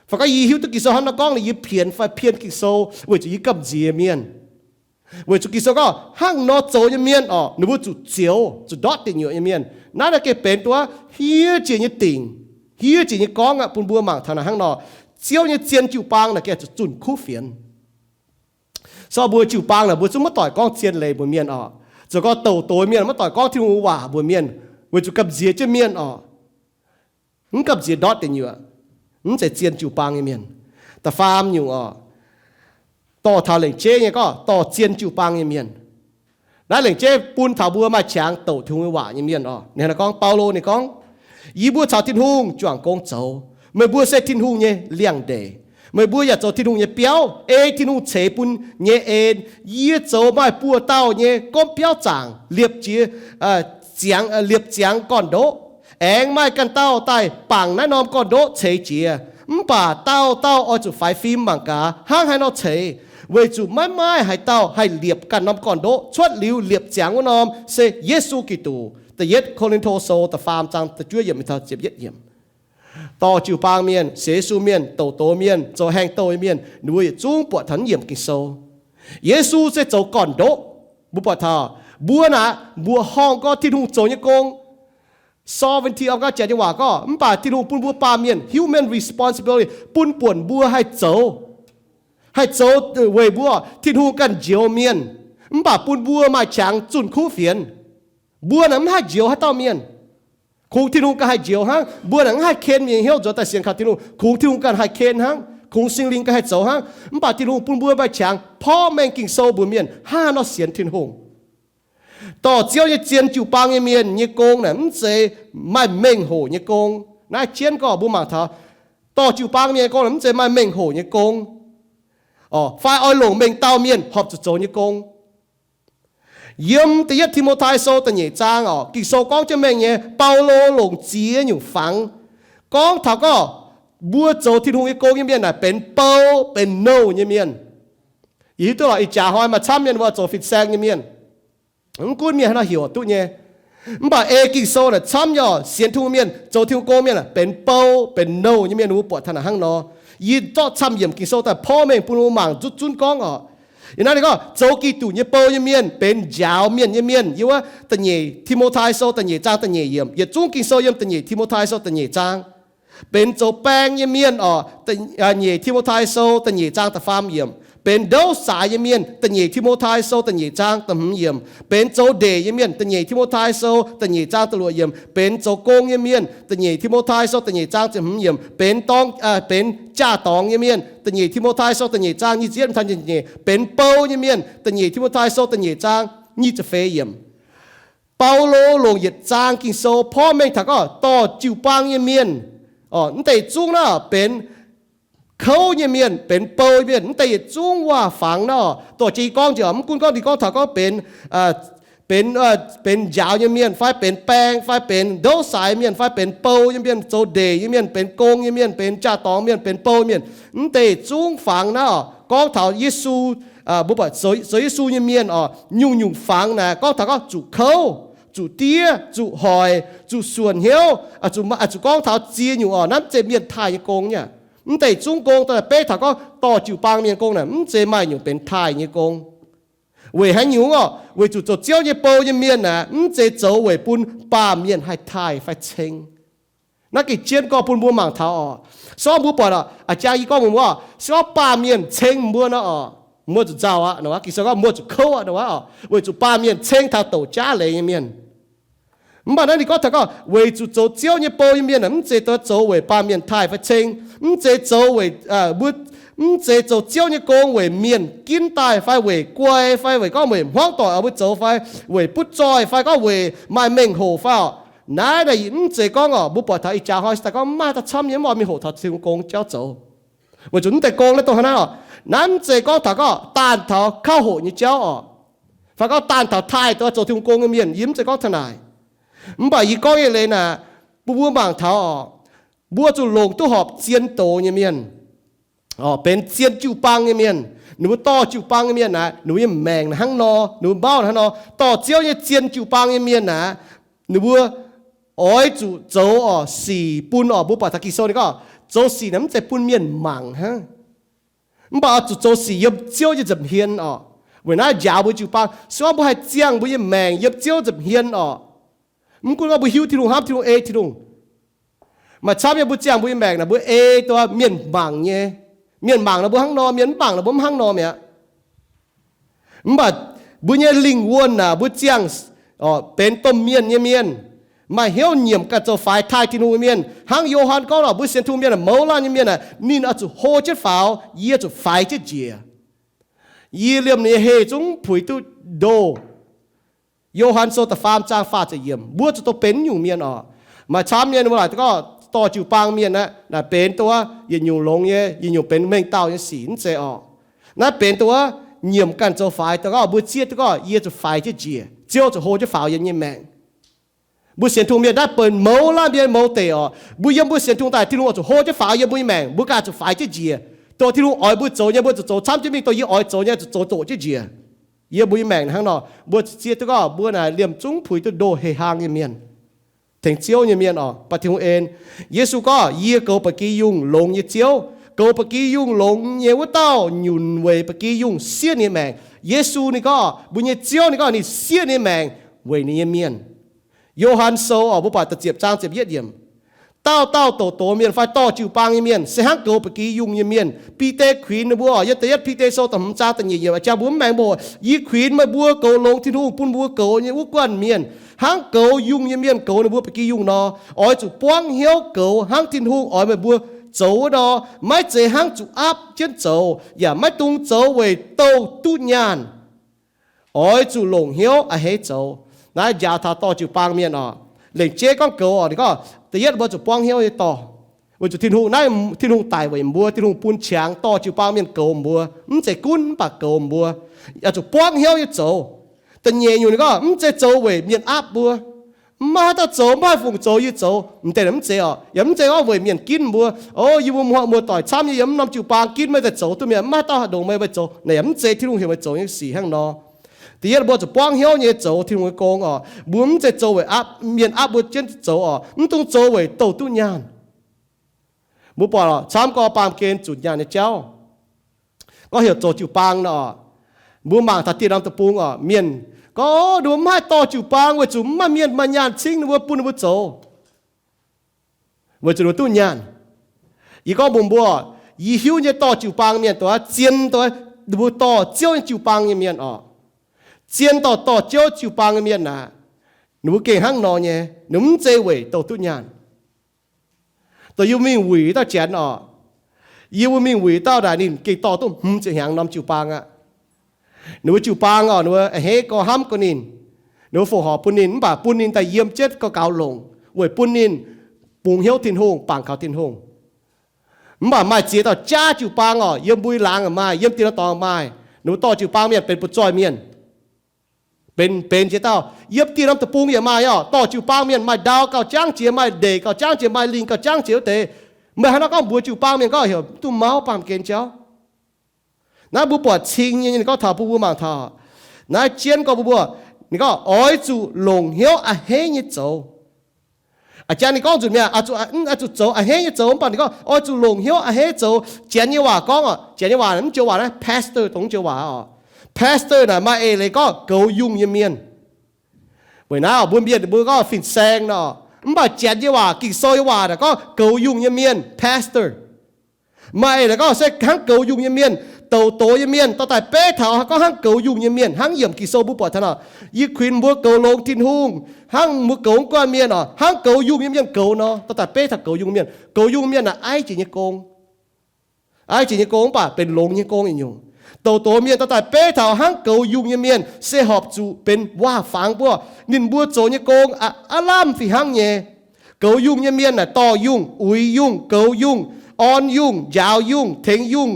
Fai gorngv yie hiuv duqv Ging-Sou hnangv nor gorngv liuz yie pienx fai pien Ging-Sou weic zuqc yie gamh nziex mienh. Weic zuqc Ging-Sou gorngv hnangv nor zoux nyei mienh oc, ninh mbuo zuqc zioux, zuqc ndortv deic nyuoqc nyei mienh. Naaiv naaiv gengh benx duqv hiev jiex nyei dingc, hiev jiex nyei gorngv aqv, bun mbuo mangc taux naaic hnangv nor, Ziouv nyei zien jiu-baang naaic gengh zuqc zunh kuv fienx. So mbuo jiu-baang naaic mbuo zungv maiv doic gorngv zien leiz mbuox mienh oc. Zoux gorngv douc doz mienh maiv doic gorngv Tin-Hungh waac mbuox mienh, weic zuqc gamh nziex jienv mienh oc. Mv gamh nziex ndortv deic nyuoqc, mv zeiz zien jiu-baang nyei mienh. Da'faam nyungc oc, dorh taux lengc jeiv nyei gorngv dorh zien jiu-baang nyei mienh. Naaiv lengc jeiv bun taux mbuo maaih qangx douc Tin-Hungh nyei waac nyei mienh oc. Ninh hnangv naaiv gorngv, Baulo ninh gorngv, Yie mbuo caux Tin-Hungh juangc gong zoux. Meih mbuo se Tin-Hungh nyei liangx-ndeic. Meih mbuo yaac zoux Tin-Hungh nyei biauv, ei Tin-Hungh ceix bun nyei en. Yie zoux maaih buoz-dauh nyei gomv biauv zaangc, liepc jiez, ziangx, liepc ziangx gorn-ndoqv. Aengx maaih ganh dauh daaih bangc naaiv norm gorn-ndoqv ceix jiez. Mv baac dauh dauh oix zuqc faix fim mangc gaax hnangv haaix nor ceix, weic zuqc maiv maaih haaix dauh haih liepc ganh norm gorn-ndoqv cuotv liuz liepc ziangx wuov norm se Yesu Giduc. Da'yietv Ko^lin^to Sou da'faam zaang da'juov yiemc taux ziepc yietv yiemc. Dorh jiu-baang mienh, sienx Yesu mienh, douc doz mienh, zoux haengh douh nyei mienh, ninh mbuo yietc zungv buatc taux naaiv yiemc Ging-Sou. Yesu se zoux gorn-ndoqv. Mbuo buatc taux mbuo naaic, mbuo horngh gorngv Tin-Hungh zoux nyei gong, sovereignty of God, janx nyei waac gorngv, mv baac Tin-Hungh bun mbuo baamh mienh, human responsibility, bun buonc mbuo haih zoux, haih zoux weic mbuo, Tin-Hungh ganh njoux mienh, mv baac bun mbuo maaih qangx zunh kuv fienx. Mbuo naaic mv haih njoux haaix dauh mienh. Kungx Tin-Hungh ganh haih njoux hnangv. Mbuo naaic mv haih ken mienh nyei hnyouv nzuonx daaih sienx kaux Tin-Hungh. Kungx Tin-Hungh ganh haih ken hnangv. Kungx Singx Lingh ganh haih zoux hnangv. Mv baac Tin-Hungh bun mbuo maaih qangx porv mengh Ging-Sou mbuox mienh hnangv haaix nor sienx Tin-Hungh. Dorh Ziouv nyei zien jiu-baang nyei mienh nyei gong naaic mv zeiz maaih mengh hoc nyei gong. Naaiv jienv gorngv mbuo mangc taux dorh jiu-baang mienh nyei gong naaic mv zeiz maaih mengh hoc nyei gong, fai oix longc mengh dauh mienh horpc zuqc zoux nyei gong. Yiem da'yietv Ti^mo^tai Sou da'nyeic zaang oc, Ging-Sou gorngv jienv mengh nyei, Baulo longc ziex nyungc fangx gorngv taux gorngv mbuo zoux Tin-Hungh nyei gong nyei mienh naaic benx bou benx nouh nyei mienh. Yie hiuv duqv lorqc, ih jaax hnoi maaih camv mienh mbuo zoux fin-saeng nyei mienh, mv gunv mienh haaix nor heuc duqv nyei. Mv baac ei Ging-Sou naaic camv nyei oc, sienx Tin-Hungh mienh, zoux Tin-Hungh gong mienh benx bou benx nouh nyei mienh, mbuo buatc taux naaic hnangv nor. Yie zorqv camv yiemc Ging-Sou daaih porv mengh bun mbuo mangc nzunc zunv gorngv oc. Ih hnoi ninh gorngv zoux Giduc nyei bou nyei mienh benx njaaux mienh nyei mienh. Yiem wuov da'nyeic Ti^mo^tai Sou da'nyeic zaang da'nyeic yiemc, yietc zungv Ging-Sou yiem da'nyeic Ti^mo^tai Sou da'nyeic zaang. Benx zoux baeng nyei mienh oc, da'nyeic Ti^mo^tai Sou da'nyeic zaang da'faam yiemc. Benx ndouv saaix nyei mienh, da'nyeic Ti^mo^tai Sou da'nyeic zaang da'hmz yiemc. Benx zoux ndeic nyei mienh, da'nyeic Ti^mo^tai Sou da'nyeic zaang da'luoqc yiemc. Benx zoux gong nyei mienh, da'nyeic Ti^mo^tai Sou da'nyeic zaang ziepc hmz yiemc. Benx dorng, benx jaa-dorngx nyei mienh, da'nyeic Ti^mo^tai Sou da'nyeic zaang nyic ziepc yietv taux nyic ziepc nyeic. Benx bou nyei mienh, da'nyeic Ti^mo^tai Sou da'nyeic zaang nyic ziepc feix yiemc. Baulo longc yietc zaang Ging-Sou porv mengh taux gorngv dorh jiu-baang nyei mienh, mv deix zungv naaiv benx kouv nyei mienh, benx bou nyei mienh, mv deix yietc zungv waac-fangx naaiv oc. Dorh jiex gorngv njiec, mv gunv gorngv ninh gorngv taux gorngv benx, benx, benx njaaux nyei mienh fai benx baeng fai benx ndouv saaix mienh fai benx bou nyei mienh, zoux ndeic nyei mienh, benx gong nyei mienh, benx jaa-dorngx mienh, benx bou mienh, mv deix zungv fangx naaiv oc. Gorngv taux Yesu, mbuo buatc zoux Yesu nyei mienh oc, nyungc-nyungc fangx naaiv gorngv taux gorngv zuqc kouv, zuqc diev, zuqc hoic, zuqc suonc hnyouv, zuqc gorngv taux ziex nyungc oc. Naaiv mv zeiz mienh taaih nyei gong nyei. Mv deix zungv gong daaih beiv taux gorngv dorh jiu-baang mienh gong naaic mv zeiz maaih nyungc benx taaih nyei gong. Weic haaix nyungc oc? Weic zuqc zoux Ziouv nyei bou nyei mienh naaic mv zeiz zoux weic bun baamh mienh haih taaih fai ceng. Naaiv gengh jienv gorngv bun mbuo mangc taux oc. Se gorngv mbuo buatc oc, a'jang yie gorngv mbuox mbuo oc, se gorngv baamh mienh ceng mbuo nor oc, mbuo zuqc nzauh aqv nor, Ging-Sou gorngv mbuo zuqc kouv aqv nor, weic zuqc baamh mienh ceng taux douc jaav leiz nyei mienh. Mv baac naaiv ninh gorngv taux gorngv weic zuqc zoux Ziouv nyei bou nyei mienh mv zeiz zoux weic baamh mienh taaih fai ceng, mv zeiz zoux weic, mv zeiz zoux Ziouv nyei gong weic mienh ginv daaih fai weic guai fai weic gorngv weic hmuangv doic oix mbuo zoux fai weic butv zoih fai gorngv weic maaih mengh hoc fai oc. Naaiv naaic mv zeiz gorngv oc, mbuo buatc taux ih jaax hnoi se daaih gorngv maaih daaih camv nyei mv oix mingh hoqc taux Tin-Hungh gong jauv zoux. Weic zuqc mv deix gong naaiv dongh hnangv naaiv oc. Naaiv mv zeiz gorngv taux gorngv daanh taux kauv hoqc nyei jauv orqc, fai gorngv daanh taux taaih dongh zoux Tin-Hungh gong nyei mienh. Yie mv zeiz gorngv taux naaic. Mv baac yie gorngv nyei leiz naaic, bun mbuo mangc taux orqc, mbuo zuqc longc duqv horpc zien doz nyei mienh, benx zien jiu-baang nyei mienh. Ninh mbuo dorh jiu-baang nyei mienh naaic, ninh mbuo nyei maengc hnangv nor, ninh mbuo mauv hnangv nor, dorh Ziouv nyei zien jiu-baang nyei mienh naaic, ninh mbuo oix zuqc zoux orqc sic bun orqc. Mbuo buatc taux Ging-Sou ninh gorngv zoux sic naaic mv zeiz bun mienh mangc hnangv. Mv baac oix zuqc zoux sic yiem Ziouv nyei nza'hmien orqc. Weic naaiv njaaux mbuo jiu-baang, se gorngv mbuo haih ziangh mbuo nyei maengc yiem Ziouv nza'hmien orqc, mv gunv gorngv mbuo hiuv Tin-Hungh, hnamv Tin-Hungh, ei Tin-Hungh, maaih camv nyei mbuo ziangh mbuo nyei maengc naaic mbuo ei dongh mienh mangc nyei. Mienh mangc nor mbuo hnangv nor, mienh mv mangc nor mbuo mv hnangv nor mi'aqv. Mv baac mbuo nyei lingh wuonh naaic mbuo ziangh benx domh mienh nyei mienh, maaih hnyouv nyiemc ganh zoux faix taaih Tin-Hungh nyei mienh. Hnangv Yo^han gorngv orqc, mbuo sienx Tin-Hungh mienh aah, mouz laanh nyei mienh aah, ninh oix zuqc hlo jienv faaux, yie zuqc faix jienv njiec. Yie liemh ninh nyei heh zungv puix duqv ndoh. Yo^han Sou da'faam zaang faah ziepc yiemc. Mbuo zuqc dongh benx nyungc mienh orqc. Maaih camv nyei ninh mbuo laaic gorngv dorh jiu-baang mienh aqv, naaic benx dongh wuov yietc nyungc longx nyei, yietc nyungc benx mengh dauh nyei sic mv zeiz orqc. Naaiv benx dongh wuov nyiemc ganh zoux faix, dongh gorngv mbuo zieqv duqv gorngv yie zuqc faix jienv njiec, Ziouv zuqc hlo jienv faaux yiem nyei maengc. Mbuo sienx Tin-Hungh mienh naaiv benx mouz laanh mienh mouz deic orqc. Mbuo yiem mbuo sienx Tin-Hungh daaih, Tin-Hungh oix zuqc hlo jienv faaux yiem mbuo nyei maengc, mbuo ganh zuqc faix jienv njiec. Dongh Tin-Hungh oix mbuo zoux nyei mbuo zuqc zoux camv jienv mingh, dongh yie oix zoux nyei zuqc zoux doqc jienv njiec. Yiem mbuo nyei maengc hnangv nor, mbuo zieqv duqv gorngv mbuo naaic liemh zungv puix duqv ndoh heh hlaang nyei mienh, tengx Ziouv nyei mienh orqc, baac Tin-Hungh en. Yesu gorngv, yie goux ba'gi yungh longx nyei Ziouv. Goux ba'gi yungh longx nyei wuov dauh nyunc weic ba'gi yungh siev ninh nyei maengc. Yesu ninh gorngv, mbuo nyei Ziouv ninh gorngv ninh siev ninh nyei maengc weic ninh nyei mienh. Yo^han Sou orqc, mbuo buatc da'ziepc zaang ziepc yietv yiemc. Dauh dauh douz-douz mienh fai dorh jiu-baang nyei mienh se hnangv goux ba'gi yungh nyei mienh. Bide kuinx ninh mbuo orqc, yiem da'yietv Bide Sou da'hmz zaang da'nyeic yiemc, jang mbuo mv maengx mbuo, yie kuinx meih mbuo goux longx Tin-Hungh bun mbuo goux nyei wuov guanh mienh, hnangv goux yungh nyei mienh goux ninh mbuo ba'gi yungh nor. Oix zuqc buangv hnyouv goux hnangv Tin-Hungh oix meih mbuo zoux wuov nor. Maiv zeiz hnangv zuqc aapv jienv zoux, yaac maiv dungx zoux weic douh duqv nyaanh. Oix zuqc longc hnyouv a'hneiv zoux. Naaiv njaaux taux dorh jiu-baang mienh orqc. Lengc jeiv gorngv goux orqc, ninh gorngv da'yietv mbuo zuqc buangv hnyouv nyei dorh, weic zuqc Tin-Hungh naaiv, Tin-Hungh daic weic mbuo, Tin-Hungh bun qangx dorh jiu-baang mienh goux mbuo. Mv zeiz gunv mv baac goux mbuo, yaac zuqc buangv hnyouv nyei zoux. Da'nyeic nyungc ninh gorngv mv zeiz zoux weic mienh aapv mbuo. Mv maaih haaix dauh zoux, mv maaih fungc zoux yie zoux, m'deix mv zeiz orqc. Yaac mv zeiz gorngv weic mienh ginv mbuo. O, yie mbuo muoz-doic camv nyei, yiem mv norm jiu-baang ginv meih daaih zoux duqv mi'aqv, mv maaih dauh ndongc meih, meih zoux naaic, yaac mv zeiz Tin-Hungh heuc meih zoux nyei sic hnangv nor. Da'yietv mbuo zuqc buangv hnyouv nyei zoux Tin-Hungh nyei gong orqc. Mbuo mv zeiz zoux weic aapv, mienh aapv mbuo jienv zoux orqc. Mv dungx zoux weic douh duqv nyaanh. Mbuo buatc camv gorx baamh gen zunc nyaanh nyei jauv, gorngv heuc zoux jiu-baang nor orqc. Mbuo mangc taux dieh norm deic-bung orqc, mienh gorngv ninh mbuo mv haih dorh jiu-baang weic zuqc mv maaih mienh maaih nyaanh cingv ninh mbuo, bun ninh mbuo zoux, weic zuqc ninh mbuo duqv nyaanh. Yie gorngv mbuox mbuo, yie hiuv nyei dorh jiu-baang mienh dongh zien, dongh ninh mbuo dorh Ziouv nyei jiu-baang nyei mienh orqc. Zien dorh, dorh Ziouv jiu-baang nyei mienh aqv, ninh mbuo gengh hnangv nor nyei. Ninh mbuo mv zeiz weic douh duqv nyaanh. Dongh yie mbuo mingh wuic dauh janx orqc, yie mbuo mingh wuic dauh naaic ninh gengh dorh duqv hmz ziepc hnyangx norm jiu-baang aqv. Ninh mbuo jiu-baang orqc, ninh mbuo a'hneiv gorx hnamv gorx ninh, ninh mbuo fongc horc bun ninh, mv baac bun ninh daaih yiem jienv gauh gaux longc weic bun ninh bungx hnyouv Tin-Hungh, bangc kaux Tin-Hungh. Mv baac maaih ziex dauh jaav jiu-baang orqc, yiem mbui laangz maaih, yiem diex norm dorngx maaih. Ninh mbuo dorh jiu-baang mienh benx butv-zoih mienh, benx, benx jiex dauh. Yiem diex norm deic-bung yaac maaih orqc, dorh jiu-baang mienh maaih ndau gauh jangv jiex, maaih ndeic gauh jangv jiex, maaih lingh gauh jangv jiex wuov deix. Meih haaix nor gorngv mbuox jiu-baang mienh gorngv heuc duqv mauv baamh gen jauv. Naaiv mbuo buatc cing nyei, ninh gorngv taux bun mbuo mangc taux naaiv jienv gorngv mbuo, ninh gorngv oix zuqc longc hnyouv a'hneiv nyei zoux. A'jang ninh gorngv nzunc mi'aqv, oix zuqc zoux a'hneiv nyei zoux, mv baac ninh gorngv oix zuqc longc hnyouv a'hneiv zoux. Janx nyei waac gorngv orqc, Janx nyei waac, mv joux waac naaiv pastor, dongh mv joux waac orqc. Pastor naaic maaih eix leiz gorngv goux yungh nyei mienh. Weic naaiv mbuo mienh mbuo gorngv fin-saeng nor, mv baac Janx nyei waac, Ging-Sou nyei waac naaic gorngv goux yungh nyei mienh, pastor. Maaih eix leiz gorngv se hnangv goux yungh nyei mienh, douz-douz nyei mienh, dorh daaih beiv taux gorngv hnangv goux yungh nyei mienh, hnangv yiemc Ging-Sou mbuo buatc taux nor, yie kuinx mbuo goux longx Tin-Hungh, hnangv mbuo goux guanh mienh orqc, hnangv goux yungh nyei mienh goux nor, dorh daaih beiv taux goux yungh mienh. Goux yungh mienh naaic aiv jiex nyei gong. Aiv jiex nyei gong mv baac benx longx nyei gong nyungc. Douz-douz mienh dorh daaih beiv taux hnangv goux yungh nyei mienh se horpc zuqc benx waac-fangx mbuo. Ninh mbuo zoux nyei gong aav lamh fih hnangv nyei. Goux yungh nyei mienh naaic dorh yungh, uix yungh, goux yungh, orn yungh, njaaux yungh, tengx yungh,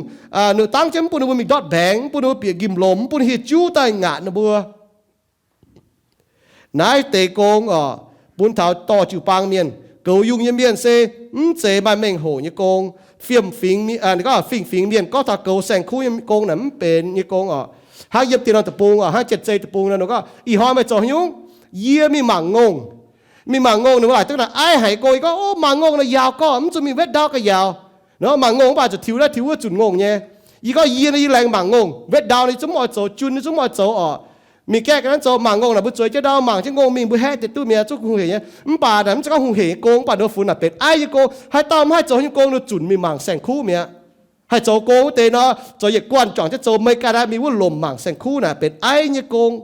dangv jienv mv bun ninh mbuo mingh ndortv mbaengx, mv bun ninh mbuo bieqc nqimh lomc, mv bun hieh juv daaih ngaatc ninh mbuo. Naaiv deix gong oc, bun taux dorh jiu-baang mienh, goux yungh nyei mienh se mv zeiz maaih mengh hoc nyei gong. Fiem-fingx, gorngv fingx-fingx mienh gorngv taux goux saeng-kuv nyei gong naaic mv benx nyei gong oc. Hnangv yiem diex norm deic-bung oc, hnangv Janx-Zei deic-bung nor, ninh gorngv, Ih hnoi meih zoux haaix nyungc? Yie mingh mangc ngongh. Mingh mangc ngongh, ninh mbuo laaic duqv naaic aiv haic nyei gong. Yie gorngv, Ov, mangc ngongh naaic yaauc gorqv, mv zuqc mingh wetv ndau ga'naaiv yaauc. Nor mangc ngongh mv baac zuqc tiux naaiv tiux wuov zunc ngongh nyei. Yie gorngv yie nor yie laengz mangc ngongh, wetv ndau nor yie zungv mv oix zoux, jun yie zungv mv oix zoux oc. Mingh gaeqv ga'naaiv zoux mangc ngongh naaic mbuo zueiz jienv ndau mangc jienv ngongh mingh mbuo haeqv deix duqv mi'aqv, zungv hungh heic nyei. Mv baac naaic mv zeiz gorngv hungh heic nyei gong, mv baac ninh mbuo funx naaic benx aiv nyei gong. Haaix dauh mv haih zoux haaix nyungc gong ninh zunc mingh mangc saeng-kuv mi'aqv. Haih zoux gong wuov deix nor, zoux yietc guanh juangc jienv zoux, Meigaa naaiv mingh wuov lomc mangc saeng-kuv naaic benx aiv nyei gong.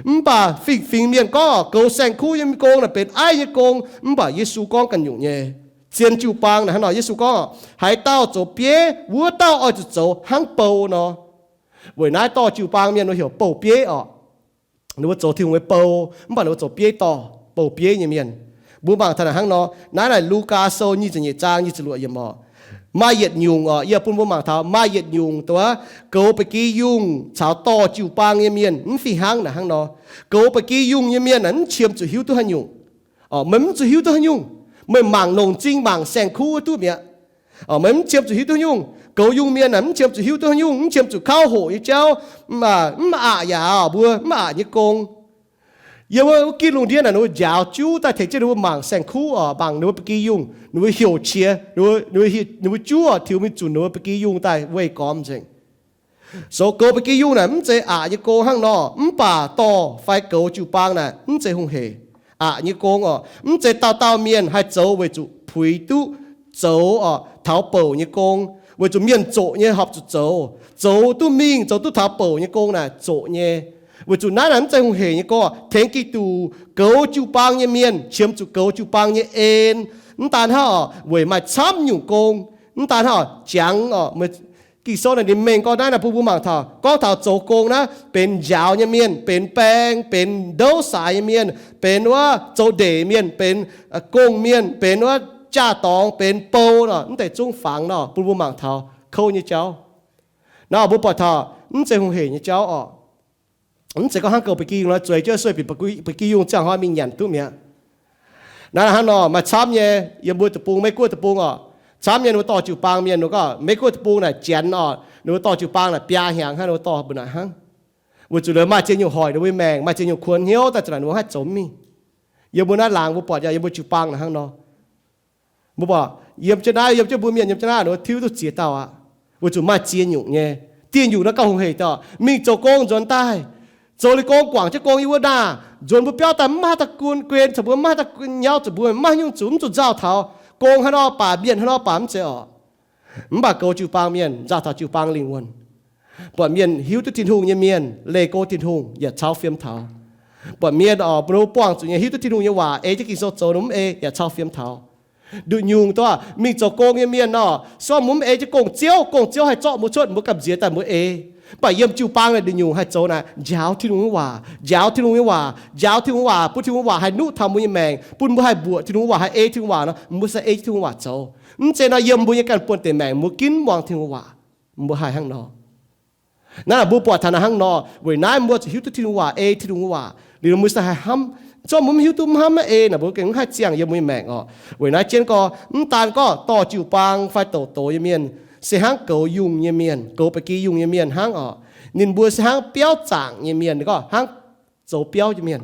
Mv baac fingx-fingx mienh gorngv goux saeng-kuv nyei gong naaic benx aiv nyei gong. Mv baac Yesu gorngv ganh nyungc nyei. Zien jiu-baang naaic hnangv nor, Yesu gorngv, Haaix dauh zoux bieiv, wuov dauh oix zuqc zoux hnangv bou nor. Weic naaiv dorh jiu-baang mienh ninh heuc bou-bieiv oc. Ninh mbuo zoux Tin-Hungh nyei bou, mv baac ninh mbuo zoux bieiv dorh, bou-bieiv nyei mienh. Mbuo mangc taux naaic hnangv nor, naaiv naaic Lugaa Sou nyic ziepc nyeic zaang nyic ziepc luoqc yiemc oc. Maaih yietc nyungc oc, yie bun mbuo mangc taux maaih yietc nyungc, dongh goux ba'gi yungh caux dorh jiu-baang nyei mienh mv fih hnangv naaic hnangv nor. Goux ba'gi yungh nyei mienh naaic mv qiemx zuqc hiuv duqv haaix nyungc. Meih mv zuqc hiuv duqv haaix nyungc. Meih mangc longc m'zing mangc saeng-kuv duqv mi'aqv. Meih mv qiemx zuqc hiuv duqv haaix nyungc. Goux yungh mienh naaic mv qiemx zuqc hiuv duqv haaix nyungc, mv qiemx zuqc kauv hoqc nyei jauv, mv aqc yaac mbuo mv aqc nyei gong. Yiem wuov ginv lungh ndiev naaic ninh mbuo njaaux juv daaih tengx jienv ninh mbuo mangc saeng-kuv oc, mangc ninh mbuo ba'gi yungh, ninh mbuo heuc qiex, ninh mbuo juv oc, tiux mingh zunc ninh mbuo ba'gi yungh daaih weih gormx nzengc. Zoux goux ba'gi yungh naaic mv zeiz aqc nyei gong hnangv nor, mv baac dorh fai goux jiu-baang naaic mv zeiz hungh heic, aqc nyei gong oc. Mv zeiz dauh dauh mienh haih zoux weic zuqc puix duqv zoux oc, taux bouc nyei gong, weic zuqc mienh zoqc nyei horpc zuqc zoux, zoux duqv mingh zoux duqv taux bouc nyei gong naaic zoqc nyei. Weic zuqc naaiv naaic mv zeiz hungh heic nyei gong, tengx Giduc goux jiu-baang nyei mienh qiemx zuqc goux jiu-baang nyei en. Mv daan hnangv oc, weic maaih camv nyungc gong. Mv daan hnangv oc, jangx oc, Ging-Sou naaic ninh mengh gorngv naaiv naaic bun mbuo mangc taux, gorngv taux zoux gong naaiv benx njaaux nyei mienh, benx baeng, benx ndouv saaix nyei mienh, benx wuov zoux ndeic mienh, benx gong-mienh, benx wuov jaa-dorngx, benx bou nor, mv deix zungv fangx nor bun mbuo mangc taux kouv nyei jauv. Naaiv mbuo buatc taux mv zeiz hungh heic nyei jauv oc. Mv zeiz gorngv hnangv goux ba'gi yungh nor zueiz jienv sueih bieqc ba'gi yungh ziangh hnoi mingh nyanc duqv mi'aqv. Naaiv hnangv nor maaih camv nyei, yiem mbuo deic-bung, Meiv-Guoqv deic-bung oc, camv nyei ninh mbuo dorh jiu-baang mienh, ninh mbuo gorngv Meiv-Guoqv deic-bung naaic janx oc, ninh mbuo dorh jiu-baang naaic biaa hnyangx hnangv, ninh mbuo dorh mbuo naaic hnangv. Weic zuqc ninh maaih ziex nyungc hoic ninh mbuo nyei maengc, maaih ziex nyungc kuonx hnyouv daaih za'naaic ninh mbuo haih zoux mv mingh. Yiem mbuo naaiv laangz mbuo buatc yaac yiem mbuo jiu-baang naaic hnangv nor. Mbuo buatc yiem jienv naaiv, yiem jienv mbuo mienh yiem jienv naaiv, ninh mbuo tiuv duqv ziex dauh aqv. Weic zuqc maaih ziex nyungc nyei. Dieh nyungc naaiv gauh hungh heic dauh mingh zoux gong nzuonx daaih, zoux liuz gong guangc jienv gong yiem wuov ndaah, nzuonx mbuo biauv daaih mv maaih haaix dauh gun guen, caux mbuo mv maaih haaix dauh nyauv zuqc mbuo, mv maaih haaix nyungc zuqc, mv zuqc nzauh taux gong haaix nor baac, mienh haaix nor baac, mv zeiz oc. Mv baac goux jiu-baang mienh nzauh taux jiu-baang lingh wuonh, buatc mienh hiuv duqv Tin-Hungh nyei mienh leih go Tin-Hungh yaac cau fiem taux. Buatc mienh oc, mbuo buangh zuqc nyei hiuv duqv Tin-Hungh nyei waac, ei jienv Ging-Sou zoux, ninh mv ei yaac cau fiem taux. Nduqc nyungc dongh mingh zoux gong nyei mienh nor, se gorngv mbuo mv ei jienv gong-ziouv, gong-ziouv haih zorqv mbuo cuotv, mbuo gamh nziex daaih mbuo ei. Mv baac yiem jiu-baang naaic nduqc nyungc haih zoux naaic njaaux Tin-Hungh nyei waac, njaaux Tin-Hungh nyei waac, njaaux Tin-Hungh waac, bun Tin-Hungh waac haih nuqv taux mbuo nyei maengc, bun mbuo haih mbuoqc Tin-Hungh waac, haih ei Tin-Hungh waac nor, mbuo se ei jienv Tin-Hungh waac zoux. Mv zeiz nor yiem mbuo nyei ganh buonv-deic maengc mbuo ginv muangx Tin-Hungh waac, mbuo haih hnangv nor. Naaiv mbuo buatc taux naaiv hnangv nor, weic naaiv mbuo zuqc hiuv duqv Tin-Hungh waac, ei Tin-Hungh waac, liuz mbuo se haih hnamv. Zorqv mbuo mv hiuv duqv, mv hnamv, maiv ei naaic, mbuo gengh mv haih ziangh yiem mbuo nyei maengc oc. Weic naaiv jienv gorngv, mv daan gorngv dorh jiu-baang fai douc doz nyei mienh, se hnangv goux yungh nyei mienh, goux ba'gi yungh nyei mienh hnangv oc. Ninh mbuo se hnangv biauv zaangc nyei mienh, gorngv hnangv zoux biauv nyei mienh.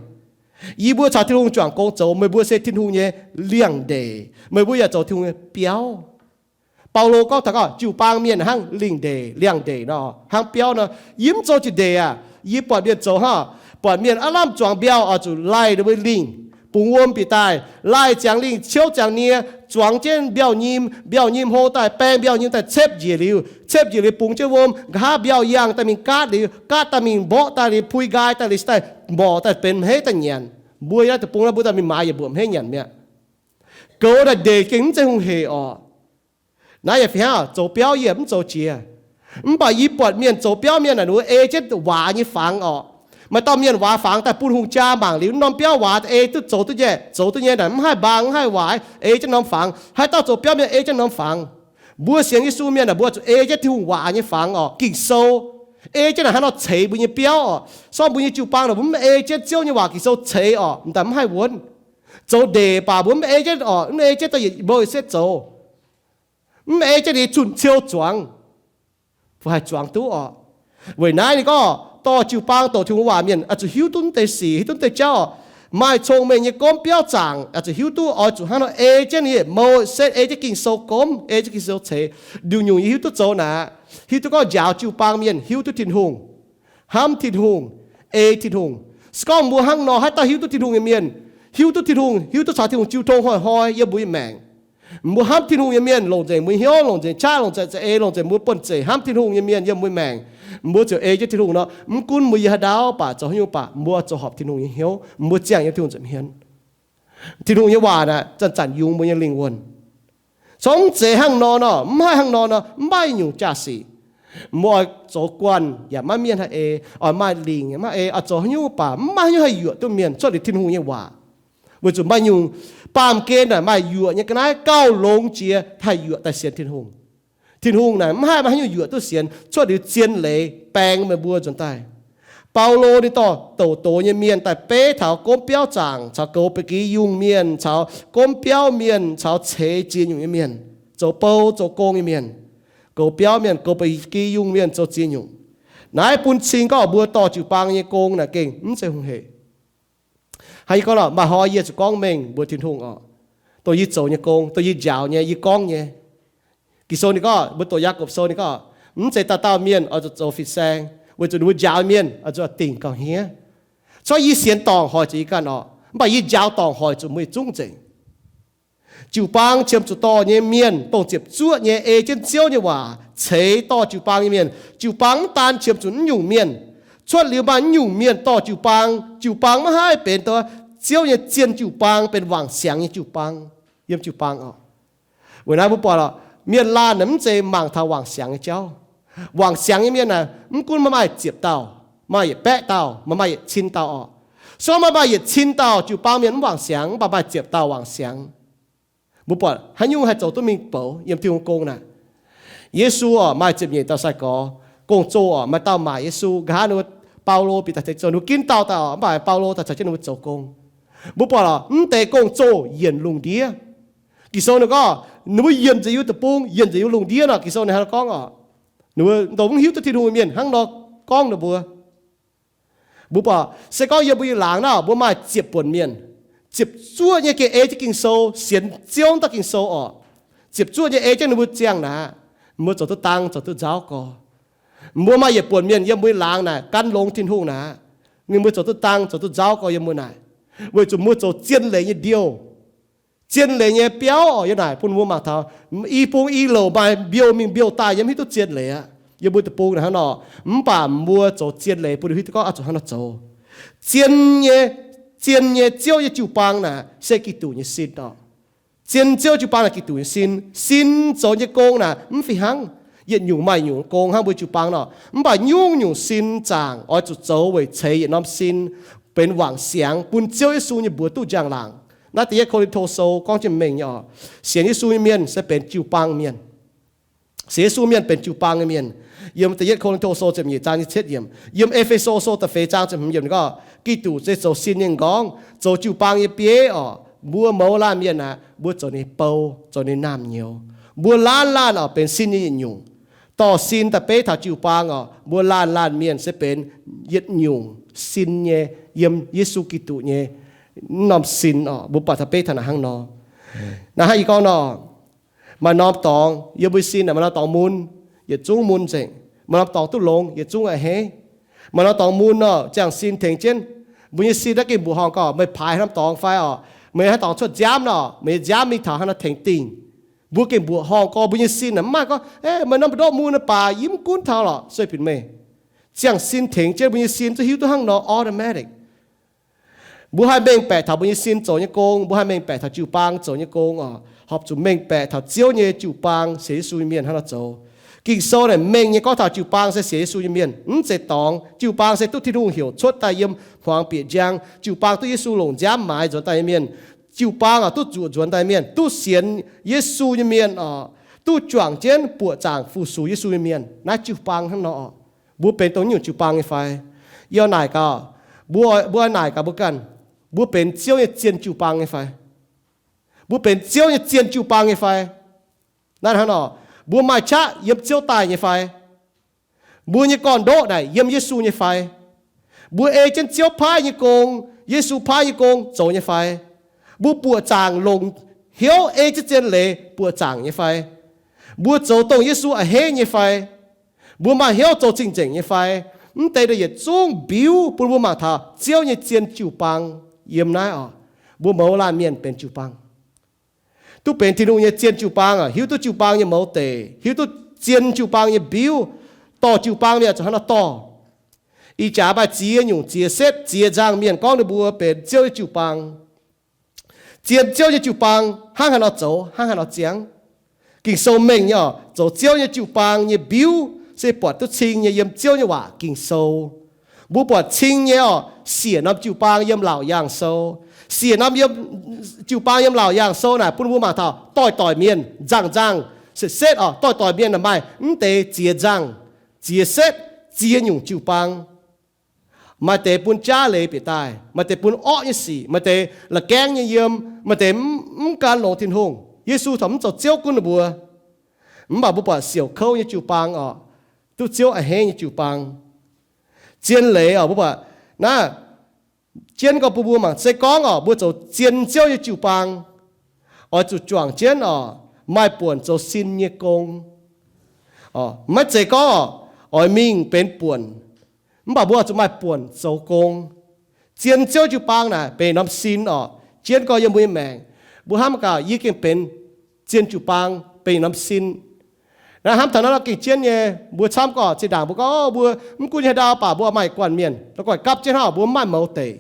Yie mbuo caux Tin-Hungh juangc gong zoux, meih mbuo se Tin-Hungh nyei liangx-ndeic, meih mbuo yaac zoux Tin-Hungh nyei biauv. Baulo gorngv taux gorngv jiu-baang mienh hnangv lingh ndeic, liangx-ndeic nor, hnangv biauv nor. Yie mv zoux jiex ndeic aac, yie buatc mienh zoux hnangv, buatc mienh aav lamh zuangx mbiauh oix zuqc laih ninh mbuo lingh, bungx wuom bieqc daaih, laih ziangx lingh, ciouv ziangx nie, zuangx jienv mbiauh nyim, mbiauh nyim hlo daaih, baeng mbiauh nyim daaih, cepv njiec liuz, cepv njiec liuz bungx jienv wuom, nqa'haav mbiauh yangh daaih mingh gaatv liuz, gaatv daaih mingh mborqv daaih liuz, pui nqaai daaih liuz, se daaih mborqc daaih benx hmeiv daaih nyanc. Mbuo yiem naaiv deic-bung naaiv mbuo daaih mingh maaiz yaac mbuoqc hmeiv nyanc mi'aqv. Goux naaic ndeic gengh mv zeiz hungh heic orqc. Naaiv yaac fih hnangv, zoux biauv yie mv zoux jiex. Mv baac yie buatc mienh zoux biauv mienh naaic, ninh mbuo ei jienv waac nyei fangx orqc. Maaih dauh mienh waac fangx daaih bun hungh jaa mangc liuz, norm biauv waac ei duqv, zoux duqv nyei, zoux duqv nyei naaic, mv haih mbaang, mv haih waac, ei jienv norm fangx. Haaix dauh zoux biauv mienh ei jienv norm fangx. Mbuo sienx Yesu mienh aah, mbuo zuqc ei jienv Tin-Hungh waac nyei fangx oc, Ging-Sou. Ei jienv naaic hnangv nor ceix mbuo nyei biauv oc. Sorng mbuo nyei jiu-baang naaic mbuo mv ei jienv Ziouv nyei waac Ging-Sou ceix oc, m'daaih mv haih wuonv. Zoux ndeic baac mbuo mv ei jienv oc, mv ei jienv daaih yietc mouh yietc setv zoux. Mv ei jienv ninh zunh ciou zuangx, mv haih zuangx duqv oc. Weic naaiv ninh gorngv dorh jiu-baang douc Tin-Hungh waac mienh oix zuqc hiuv duqv deix sic, hiuv duqv deix jauv oc. Maaih cong-mengh nyei gomv biauv zaangc oix zuqc hiuv duqv, oix zuqc hnangv nor ei jienv ninh yietc mouh setv, ei jienv Ging-Sou gomv, ei jienv Ging-Sou ceix. Ndiuh nyungc yie hiuv duqv zoux naaic, hiuv duqv gorngv njaaux jiu-baang mienh hiuv duqv Tin-Hungh, hnamv Tin-Hungh, ei Tin-Hungh. Se gorngv mbuo hnangv nor haaix dauh hiuv duqv Tin-Hungh nyei mienh, hiuv duqv Tin-Hungh, hiuv duqv caux Tin-Hungh jiu tong hnoi-hnoi yiem mbuo nyei maengc. Mbuo hnamv Tin-Hungh nyei mienh longc nzengc mbuo hnyouv, longc nzengc qaqv, longc nzengc za'eix, longc nzengc mbuo buonv-zeic hnamv Tin-Hungh nyei mienh yiem mbuo maengc. Mbuo ziouc ei jienv Tin-Hungh nor, mv gunv mbuo yiem haaix ndau baac zoux haaix nyungc baac mbuo zoux horpc Tin-Hungh nyei hnyouv, mbuo ziangh yiem Tin-Hungh nza'hmien. Tin-Hungh nyei waac naaic zanc-zanc yungz mbuo nyei lingh wuonh. Corc mv zeiz hnangv nor nor, mv haih hnangv nor nor, mv maaih nyungc jaa-sic. Mbuo oix zoux guanh yaac maiv mienh haih ei, oix maaih lingc yaac maiv ei, oix zoux haaix nyungc baac mv maaih haaix nyungc haih yuoqc duqv mienh cuotv liuz Tin-Hungh nyei waac. Weic zuqc maaih nyungc baamh gen naaic maaih yuoqc nyei ga'naaiv gauh longx jiex haih yuoqc daaih sienx Tin-Hungh. Tin-Hungh naaic mv haih maaih haaix nyungc yuoqc duqv sienx cuotv liuz zien leiz baeng meih mbuo nzuonx daaih. Baulo ninh dorh douc doz nyei mienh daaih beiv taux gomv biauv zaangc caux goux ba'gi yungh mienh caux gomv biauv mienh caux ceix ziex nyungc nyei mienh, zoux bou zoux gong nyei mienh, goux biauv mienh, goux ba'gi yungh mienh, zoux ziex nyungc. Naaiv bun cing gorngv mbuo dorh jiu-baang nyei gong naaic gengh mv zeiz hungh hec. Hnangv yie gorngv lorqc, maaih hnoi yie zuqc gorngv mengh mbuox Tin-Hungh oc, dongh yie zoux nyei gong, dongh yie njaaux nyei, yie gorngv nyei. Ging-Sou ninh gorngv, mbuo doqc Yaagorpc Sou ninh gorngv, mv zeiz dauh dauh mienh oix zuqc zoux fin-saeng, weic zuqc ninh mbuo njaaux mienh oix zuqc dingc gauh hniev. Corc yie sienx dorngc hoic zuqc yie ganh oc, mv baac yie njaaux dorngc hoic zuqc mbuo yietc zungv nzengc. Jiu-baang qiemx zuqc dorh nyei mienh dongh ziepc zuoqv nyei ei jienv Ziouv nyei waac ceix dorh jiu-baang nyei mienh. Jiu-baang mv daan qiemx zuqc naaiv nyungc mienh. Cuotv liuz maaih naaiv nyungc mienh dorh jiu-baang, jiu-baang maiv haih benx dongh Ziouv nyei zien jiu-baang, benx wangc siangx nyei jiu-baang yiem jiu-baang oc. Weic naaiv mbuo buatc lorqc, mienh laanh naaic mv zeiz mangc taux wangc siangx nyei jauv. Wangc siangx nyei mienh naaic mv gunv maaih ziepc dauh, maaih yietc baeqv dauh, maaih maaih yietc cin dauh oc. Se gorngv maaih maaih yietc cin dauh jiu-baang mienh mv wangc siangx, mv baac maaih ziepc dauh wangc siangx. Mbuo buatc haaix nyungc haih zoux duqv mingh bouc yiem Tin-Hungh gong naaic? Yesu oc, maaih ziepc nyeic dauh sai-gorx gong-zoh oc, maaih dauh maaic Yesu. Nqa'haav ninh mbuo, Baulo, Bide, Tengx Zoh, ninh mbuo ginv dauh daaih oc, mv baac Baulo daaih caux jienv ninh mbuo zoux gong. Mbuo buatc lorqc, mv deix gong-zoh yienc lungh ndiev. Ging-Sou ninh gorngv ninh mbuo yienc nzengc yiem deic-bung, yienc nzengc yiem lungh ndiev nor, Ging-Sou ninh hnangv nor gorngv oc. Ninh mbuo dongh mv hiuv duqv Tin-Hungh mienh hnangv nor gorngv ninh mbuo. Mbuo buatc se gorngv yiem mbuo nyei laangz naaic, mbuo maaih ziepc buonc mienh, ziepc zuoqv nyei gengh ei jienv Ging-Sou, sienx Ziouv daaih Ging-Sou oc. Ziepc zuoqv nyei ei jienv ninh mbuo ziangh naaic, mbuo zoux duqv dang, zoux duqv nzauh gorx. Mbuo maaih yietc buonc mienh yiem mbuo nyei laangz naaic gan longx Tin-Hungh naaic, ninh mbuo zoux duqv dang, zoux duqv nzauh gorx yiem mbuo naaic, weic zuqc mbuo zoux zien leiz nyei ndiouh. Zien leiz nyei biauv oc, yiem naaic bun mbuo mangc taux i bung i louc maaih mbiouh mingh mbiouh daaih yiem hiuv duqv zien leiz aqv. Yiem mbuo deic-bung naaic hnangv nor, mv baac mbuo zoux zien leiz bun hiuv duqv gorngv oix zuqc hnangv nor zoux. Zien nyei, zien nyei Ziouv nyei jiu-baang naaic se Giduc nyei sin oc. Zien Ziouv jiu-baang naaic Giduc nyei sin. Sin zoux nyei gong naaic mv fih hnangv. Yietc nyungc maaih nyungc gong hnangv mbuo jiu-baang nor, mv baac nyungc-nyungc sin zaangc oix zuqc zoux weic ceix yietc norm sin, benx wangc siangx bun Ziouv Yesu nyei mbuox duqv njang-laangc. Naaiv Da'yietv Ko^lin^to Sou gorngv jienv mengh nyei oc. Sienx Yesu nyei mienh se benx jiu-baang mienh. Sienx Yesu mienh benx jiu-baang nyei mienh. Yiem Da'yietv Ko^lin^to Sou ziepc nyeic zaang nyic ziepc yietv yiemc, yiem E^fe^so Sou da'feix zaang ziepc hmz yiemc gorngv, Giduc se zoux sin nyei m'nqorngv, zoux jiu-baang nyei bieiv oc. Mbuo mouz laanh mienh aeqv, mbuo zoux ninh bou, zoux ninh naamh nyouz. Mbuo laanh laanh oc benx sin nyei yietc nyungc. Dorh sin daaih beiv taux jiu-baang oc, mbuo laanh laanh mienh se benx yietc nyungc sin nyei, yiem Yesu Giduc nyei norm sin oc. Mbuo buatc taux beiv taux naaic hnangv nor. Naaiv hnangv yie gorngv nor, maaih norm dorngx yiem mbuo sin aeqv, maaih norm dorngx mun, yietc zungv mun nzengc. Maaih norm dorngx duqv longx, yietc zungv a'hneiv. Maaih norm dorngx mun nor, ziangh sin tengx jienv. Mbuo nyei sin naaiv gengh mbuoqc horngh gorngv meih paaix haaix norm dorngx fai oc, meih haaix dorngx cuotv nziaamv nor, meih nyei nziaamv mingh taux haaix nor tengx dingh. Mbuo gengh mbuoqc horngh gorngv mbuo nyei sin naaic mv maaih gorngv, e, meih norm ndoqv mun naaic baac yie mv gunv taux lorqc, sueih binc meih. Ziangh sin tengx jienv mbuo nyei sin zungv hiuv duqv hnangv nor automatic. Mbuo haih mengh baeqc taux mbuo nyei sin zoux nyei gong, mbuo haih mengh baeqc taux jiu-baang zoux nyei gong oc. Horpc zuqc mengh baeqc taux Ziouv nyei jiu-baang sienx Yesu nyei mienh hnangv nor zoux. Ging-Sou naaic mengh nyei gorngv taux jiu-baang se sienx Yesu nyei mienh, mv zeiz dorngx. Jiu-baang se duqv Tin-Hungh heuc cuotv daaih yiem hmuangx bieqc njang. Jiu-baang duqv Yesu longc nziaamv maaiz nzuonx daaih nyei mienh. Jiu-baang oc, duqv zuoqc nzuonx daaih nyei mienh, duqv sienx Yesu nyei mienh oc. duqv juangc jienv buoqc zaangc fu-sux Yesu nyei mienh. Naaiv jiu-baang hnangv nor oc. Mbuo benx dongh nyungc jiu-baang nyei fai? Yie naaic gaax, mbuo, mbuo naaic gaax mbuo ganh, mbuo benx Ziouv nyei zien jiu-baang nyei fai? Mbuo benx Ziouv nyei zien jiu-baang nyei fai? Naaiv hnangv nor, mbuo maaih qaqv yiem Ziouv daaih nyei fai? Mbuo nyei gorn-ndoqv naaic yiem Yesu nyei fai? Mbuo ei jienv Ziouv paaiv nyei gong, Yesu paaiv nyei gong zoux nyei fai? Mbuo buoqc zaangc longc hnyouv ei jienv zien leiz buoqc zaangc nyei fai? Mbuo zoux dongh Yesu a'hneiv nyei fai? Mbuo maaih hnyouv zoux cing-nzengc nyei fai? Mv deix yietc zungv mbiuv bun mbuo mangc taux Ziouv nyei zien jiu-baang yiem naaiv oc. Mbuo mouz laanh mienh benx jiu-baang, duqv benx Tin-Hungh nyei zien jiu-baang oc, hiuv duqv jiu-baang nyei mouz deic, hiuv duqv zien jiu-baang nyei mbiuv, dorh jiu-baang mienh zuqc hnangv nor dorh. Ih jaax maaih ziex nyungc ziex setv ziex nzangc mienh gorngv ninh mbuo benx Ziouv nyei jiu-baang. Zien Ziouv nyei jiu-baang hnangv haaix nor zoux, hnangv haaix nor ziangh? Ging-Sou mengh nyei oc, zoux Ziouv nyei jiu-baang nyei mbiuv se buatc duqv cing nyei yiem Ziouv nyei waac Ging-Sou. Mbuo buatc cing nyei oc, siec norm jiu-baang yiem Laauc Yaangh Sou. Siec norm yiem, jiu-baang yiem Laauc Yaangh Sou naaic bun mbuo mangc taux doix-doix mienh, nzangc-nzangc, setv-setv oc, doix-doix mienh naaic maaih mv deix ziex nzangc, ziex setv, ziex nyungc jiu-baang. Maaih deix bun jaav leiz bieqc daaih, maaih deix bun orqv nyei sic, maaih deix la'gaengv nyei yiem, maaih deix mv, mv gan longx Tin-Hungh. Yesu corc mv zoux Ziouv gunv ninh mbuo. Mv baac mbuo buatc siouc kouv nyei jiu-baang oc, duqv Ziouv a'hneiv nyei jiu-baang. Zien leiz oc, mbuo buatc naaiv jienv gorngv bun mbuo mangc, se gorngv oc, mbuo zoux zien Ziouv nyei jiu-baang, oix zuqc juangc jienv oc, maaih buonc zoux sin nyei gong. Maiv zeiz gorngv oc, oix mingh benx buonc, mv baac mbuo oix zuqc maaih buonc zoux gong. Zien Ziouv jiu-baang naaic benx norm sin oc, jienv gorngv yiem mbuo nyei maengc. Mbuo hnamv gaax, yie gengh benx zien jiu-baang, benx norm sin. Naaiv hnamv taux naaiv nor gengh jienv nyei, mbuo camv gorngv zinh ndaangc mbuo gorngv, mbuo mv gunv nyei haaix ndau baac mbuo maaih guanh mienh, la'guaih gapv jienv hnangv, mbuo mv maaih mouz deic.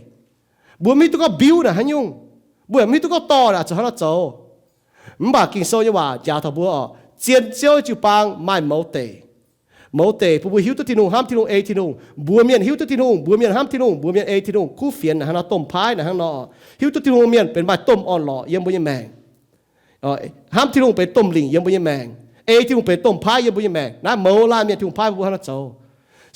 Mbuo mv hiuv duqv gorngv mbiuv naaic haaix nyungc, mbuo yaac mv hiuv duqv gorngv dorh naaic zuqc hnangv nor zoux. Mv baac Ging-Sou nyei waac njaaux taux mbuo oc, zien Ziouv jiu-baang maaih mouz deic. Mouz deic bun mbuo hiuv duqv Tin-Hungh, hnamv Tin-Hungh, ei Tin-Hungh. Mbuox mienh hiuv duqv Tin-Hungh, mbuox mienh hnamv Tin-Hungh, mbuox mienh ei Tin-Hungh, kuv fienx naaic hnangv nor, domh paaiv naaic hnangv nor. Hiuv duqv Tin-Hungh mienh benx maaih domh orn-lorqc yiem mbuo nyei maengc. Hnamv Tin-Hungh benx domh lingc yiem mbuo nyei maengc. Ei Tin-Hungh benx domh paaiv yiem mbuo nyei maengc. Naaiv mouz laanh mienh Tin-Hungh paaiv mbuo hnangv nor zoux.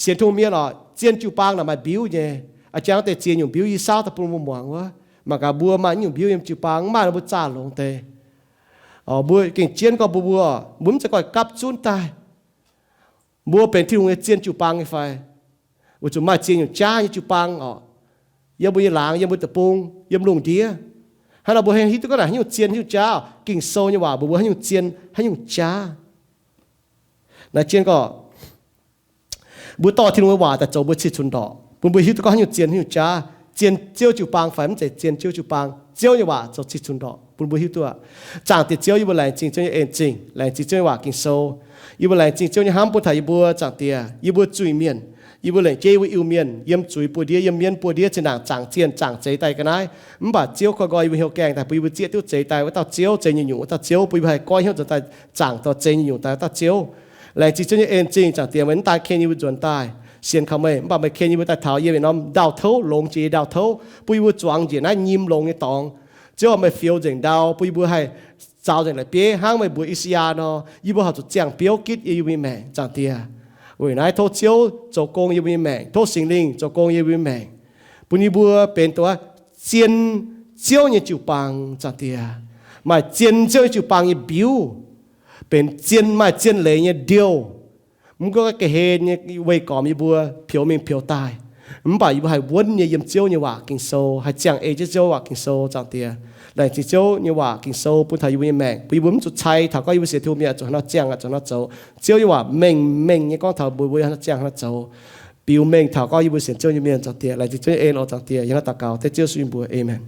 Sienx Tin-Hungh mienh oc, zien jiu-baang naaic maaih mbiuv nyei. A'jang deix ziex nyungc mbiuv yie saauv daaih bun mbuo muangx wuov. Mangc gaax mbuo maaih nyungc mbiuv yiem jiu-baang, mv maaih nor mbuo zaah longx deix. Mbuo gengh jienv gorngv mbuo, mbuo, mbuo mv zeiz gorngv gapv zunv daaih. Mbuo benx Tin-Hungh nyei zien jiu-baang nyei fai? Weic zuqc maaih ziex nyungc jaav nyei jiu-baang oc, yiem mbuo nyei laangz, yiem mbuo deic-bung, yiem lungh ndiev. Hnangv nor mbuo hiuv duqv gorngv naaic haaix nyungc zien, haaix nyungc jaav. Ging-Sou nyei waac mbuox mbuo haaix nyungc zien, haaix nyungc jaav. Naaiv jienv gorngv mbuo dorh Tin-Hungh nyei waac daaih zoux mbuo cih cunx ndorqc, bun mbuo hiuv duqv gorngv haaix nyungc zien, haaix nyungc jaav. Zien Ziouv jiu-baang fai mv zeiz zien Ziouv jiu-baang, Ziouv nyei waac zoux cih cunx ndorqc bun mbuo hiuv duqv aqv. Zaangc Diex Ziouv, yie mbuo laengz zingh Ziouv nyei en zingh, laengz zingh Ziouv nyei waac Ging-Sou. Yie mbuo laengz zingh Ziouv nyei hnamv bun taux yie mbuo, Zaangc Diex. Yie mbuo zuiz-mienh, yie mbuo laengz jeiv yie mbuo Iu-Mienh yiem zuiz buoz-ndiev, yiem mienv buoz-ndiev zinh ndaangc zaangc zienh zaangc zeix daaih ga'naaiv. Mv baac Ziouv koi nqoi yie mbuo hnyouv gaengh daaih bun yie mbuo zieqv duqv zeix daaih wuov dauh Ziouv, zeix nyungc-nyungc wuov dauh Ziouv, bun yie mbuo haih goiv hnyouv zoux daaih zaangc dorh zeix nyungc-nyungc daaih wuov dauh Ziouv. Laengz zingh Ziouv nyei en zingh, Zaangc Diex, meih mv daan ken yie mbuo nzuonx daaih sienx kaux meih, mv baac meih ken yie mbuo daaih taux yiem naaiv norm ndau-touv, longx jiex ndau-touv, bun yie mbuo zuangx njiec naaiv nyim longx nyei dorngx. Ziouv, meih fioux nzengc ndau, bun yie mbuo haih zaux nzengc la'bieiv hnangv meih mbuox I^saa^yaa nor, yie mbuo horpc zuqc ziangh biouv gitv yie mbuo nyei maengc, Zaangc Diex. Weic naaiv tov Ziouv zoux gong yie mbuo nyei maengc, tov Singx Lingh zoux gong yie mbuo nyei maengc, bun yie mbuo benx dongh zien Ziouv nyei jiu-baang, Zaangc Diex. Maaih zien Ziouv nyei jiu-baang nyei mbiuv, benx zien, maaih zien leiz nyei ndiouh. Mv gunv ga'hlen nyei weih gormx yie mbuo, peux mingh peux daaih, mv baac yie mbuo haih wuonv nyei yiem Ziouv nyei waac Ging-Sou, haih ziangh ei jienv Ziouv waac Ging-Sou, Zaangc Diex. Laengz zingh Ziouv nyei waac Ging-Sou bun taux yie mbuo nyei maengc, bun yie mbuo mv zuqc cai taux gorngv yie mbuo sienx Tin-Hungh mienh zuqc hnangv nor ziangh, zuqc hnangv nor zoux. Ziouv nyei waac mengh mengh nyei gorngv taux mbuo, mbuo hnangv nor ziangh, hnangv nor zoux. Biux mengh taux gorngv yie mbuo sienx Ziouv nyei mienh, Zaangc Diex. Laengz zingh Ziouv nyei en oc, Zaangc Diex. Yie hnangv daux gaux dengv Ziouv Yesu nyei mbuox, aamen.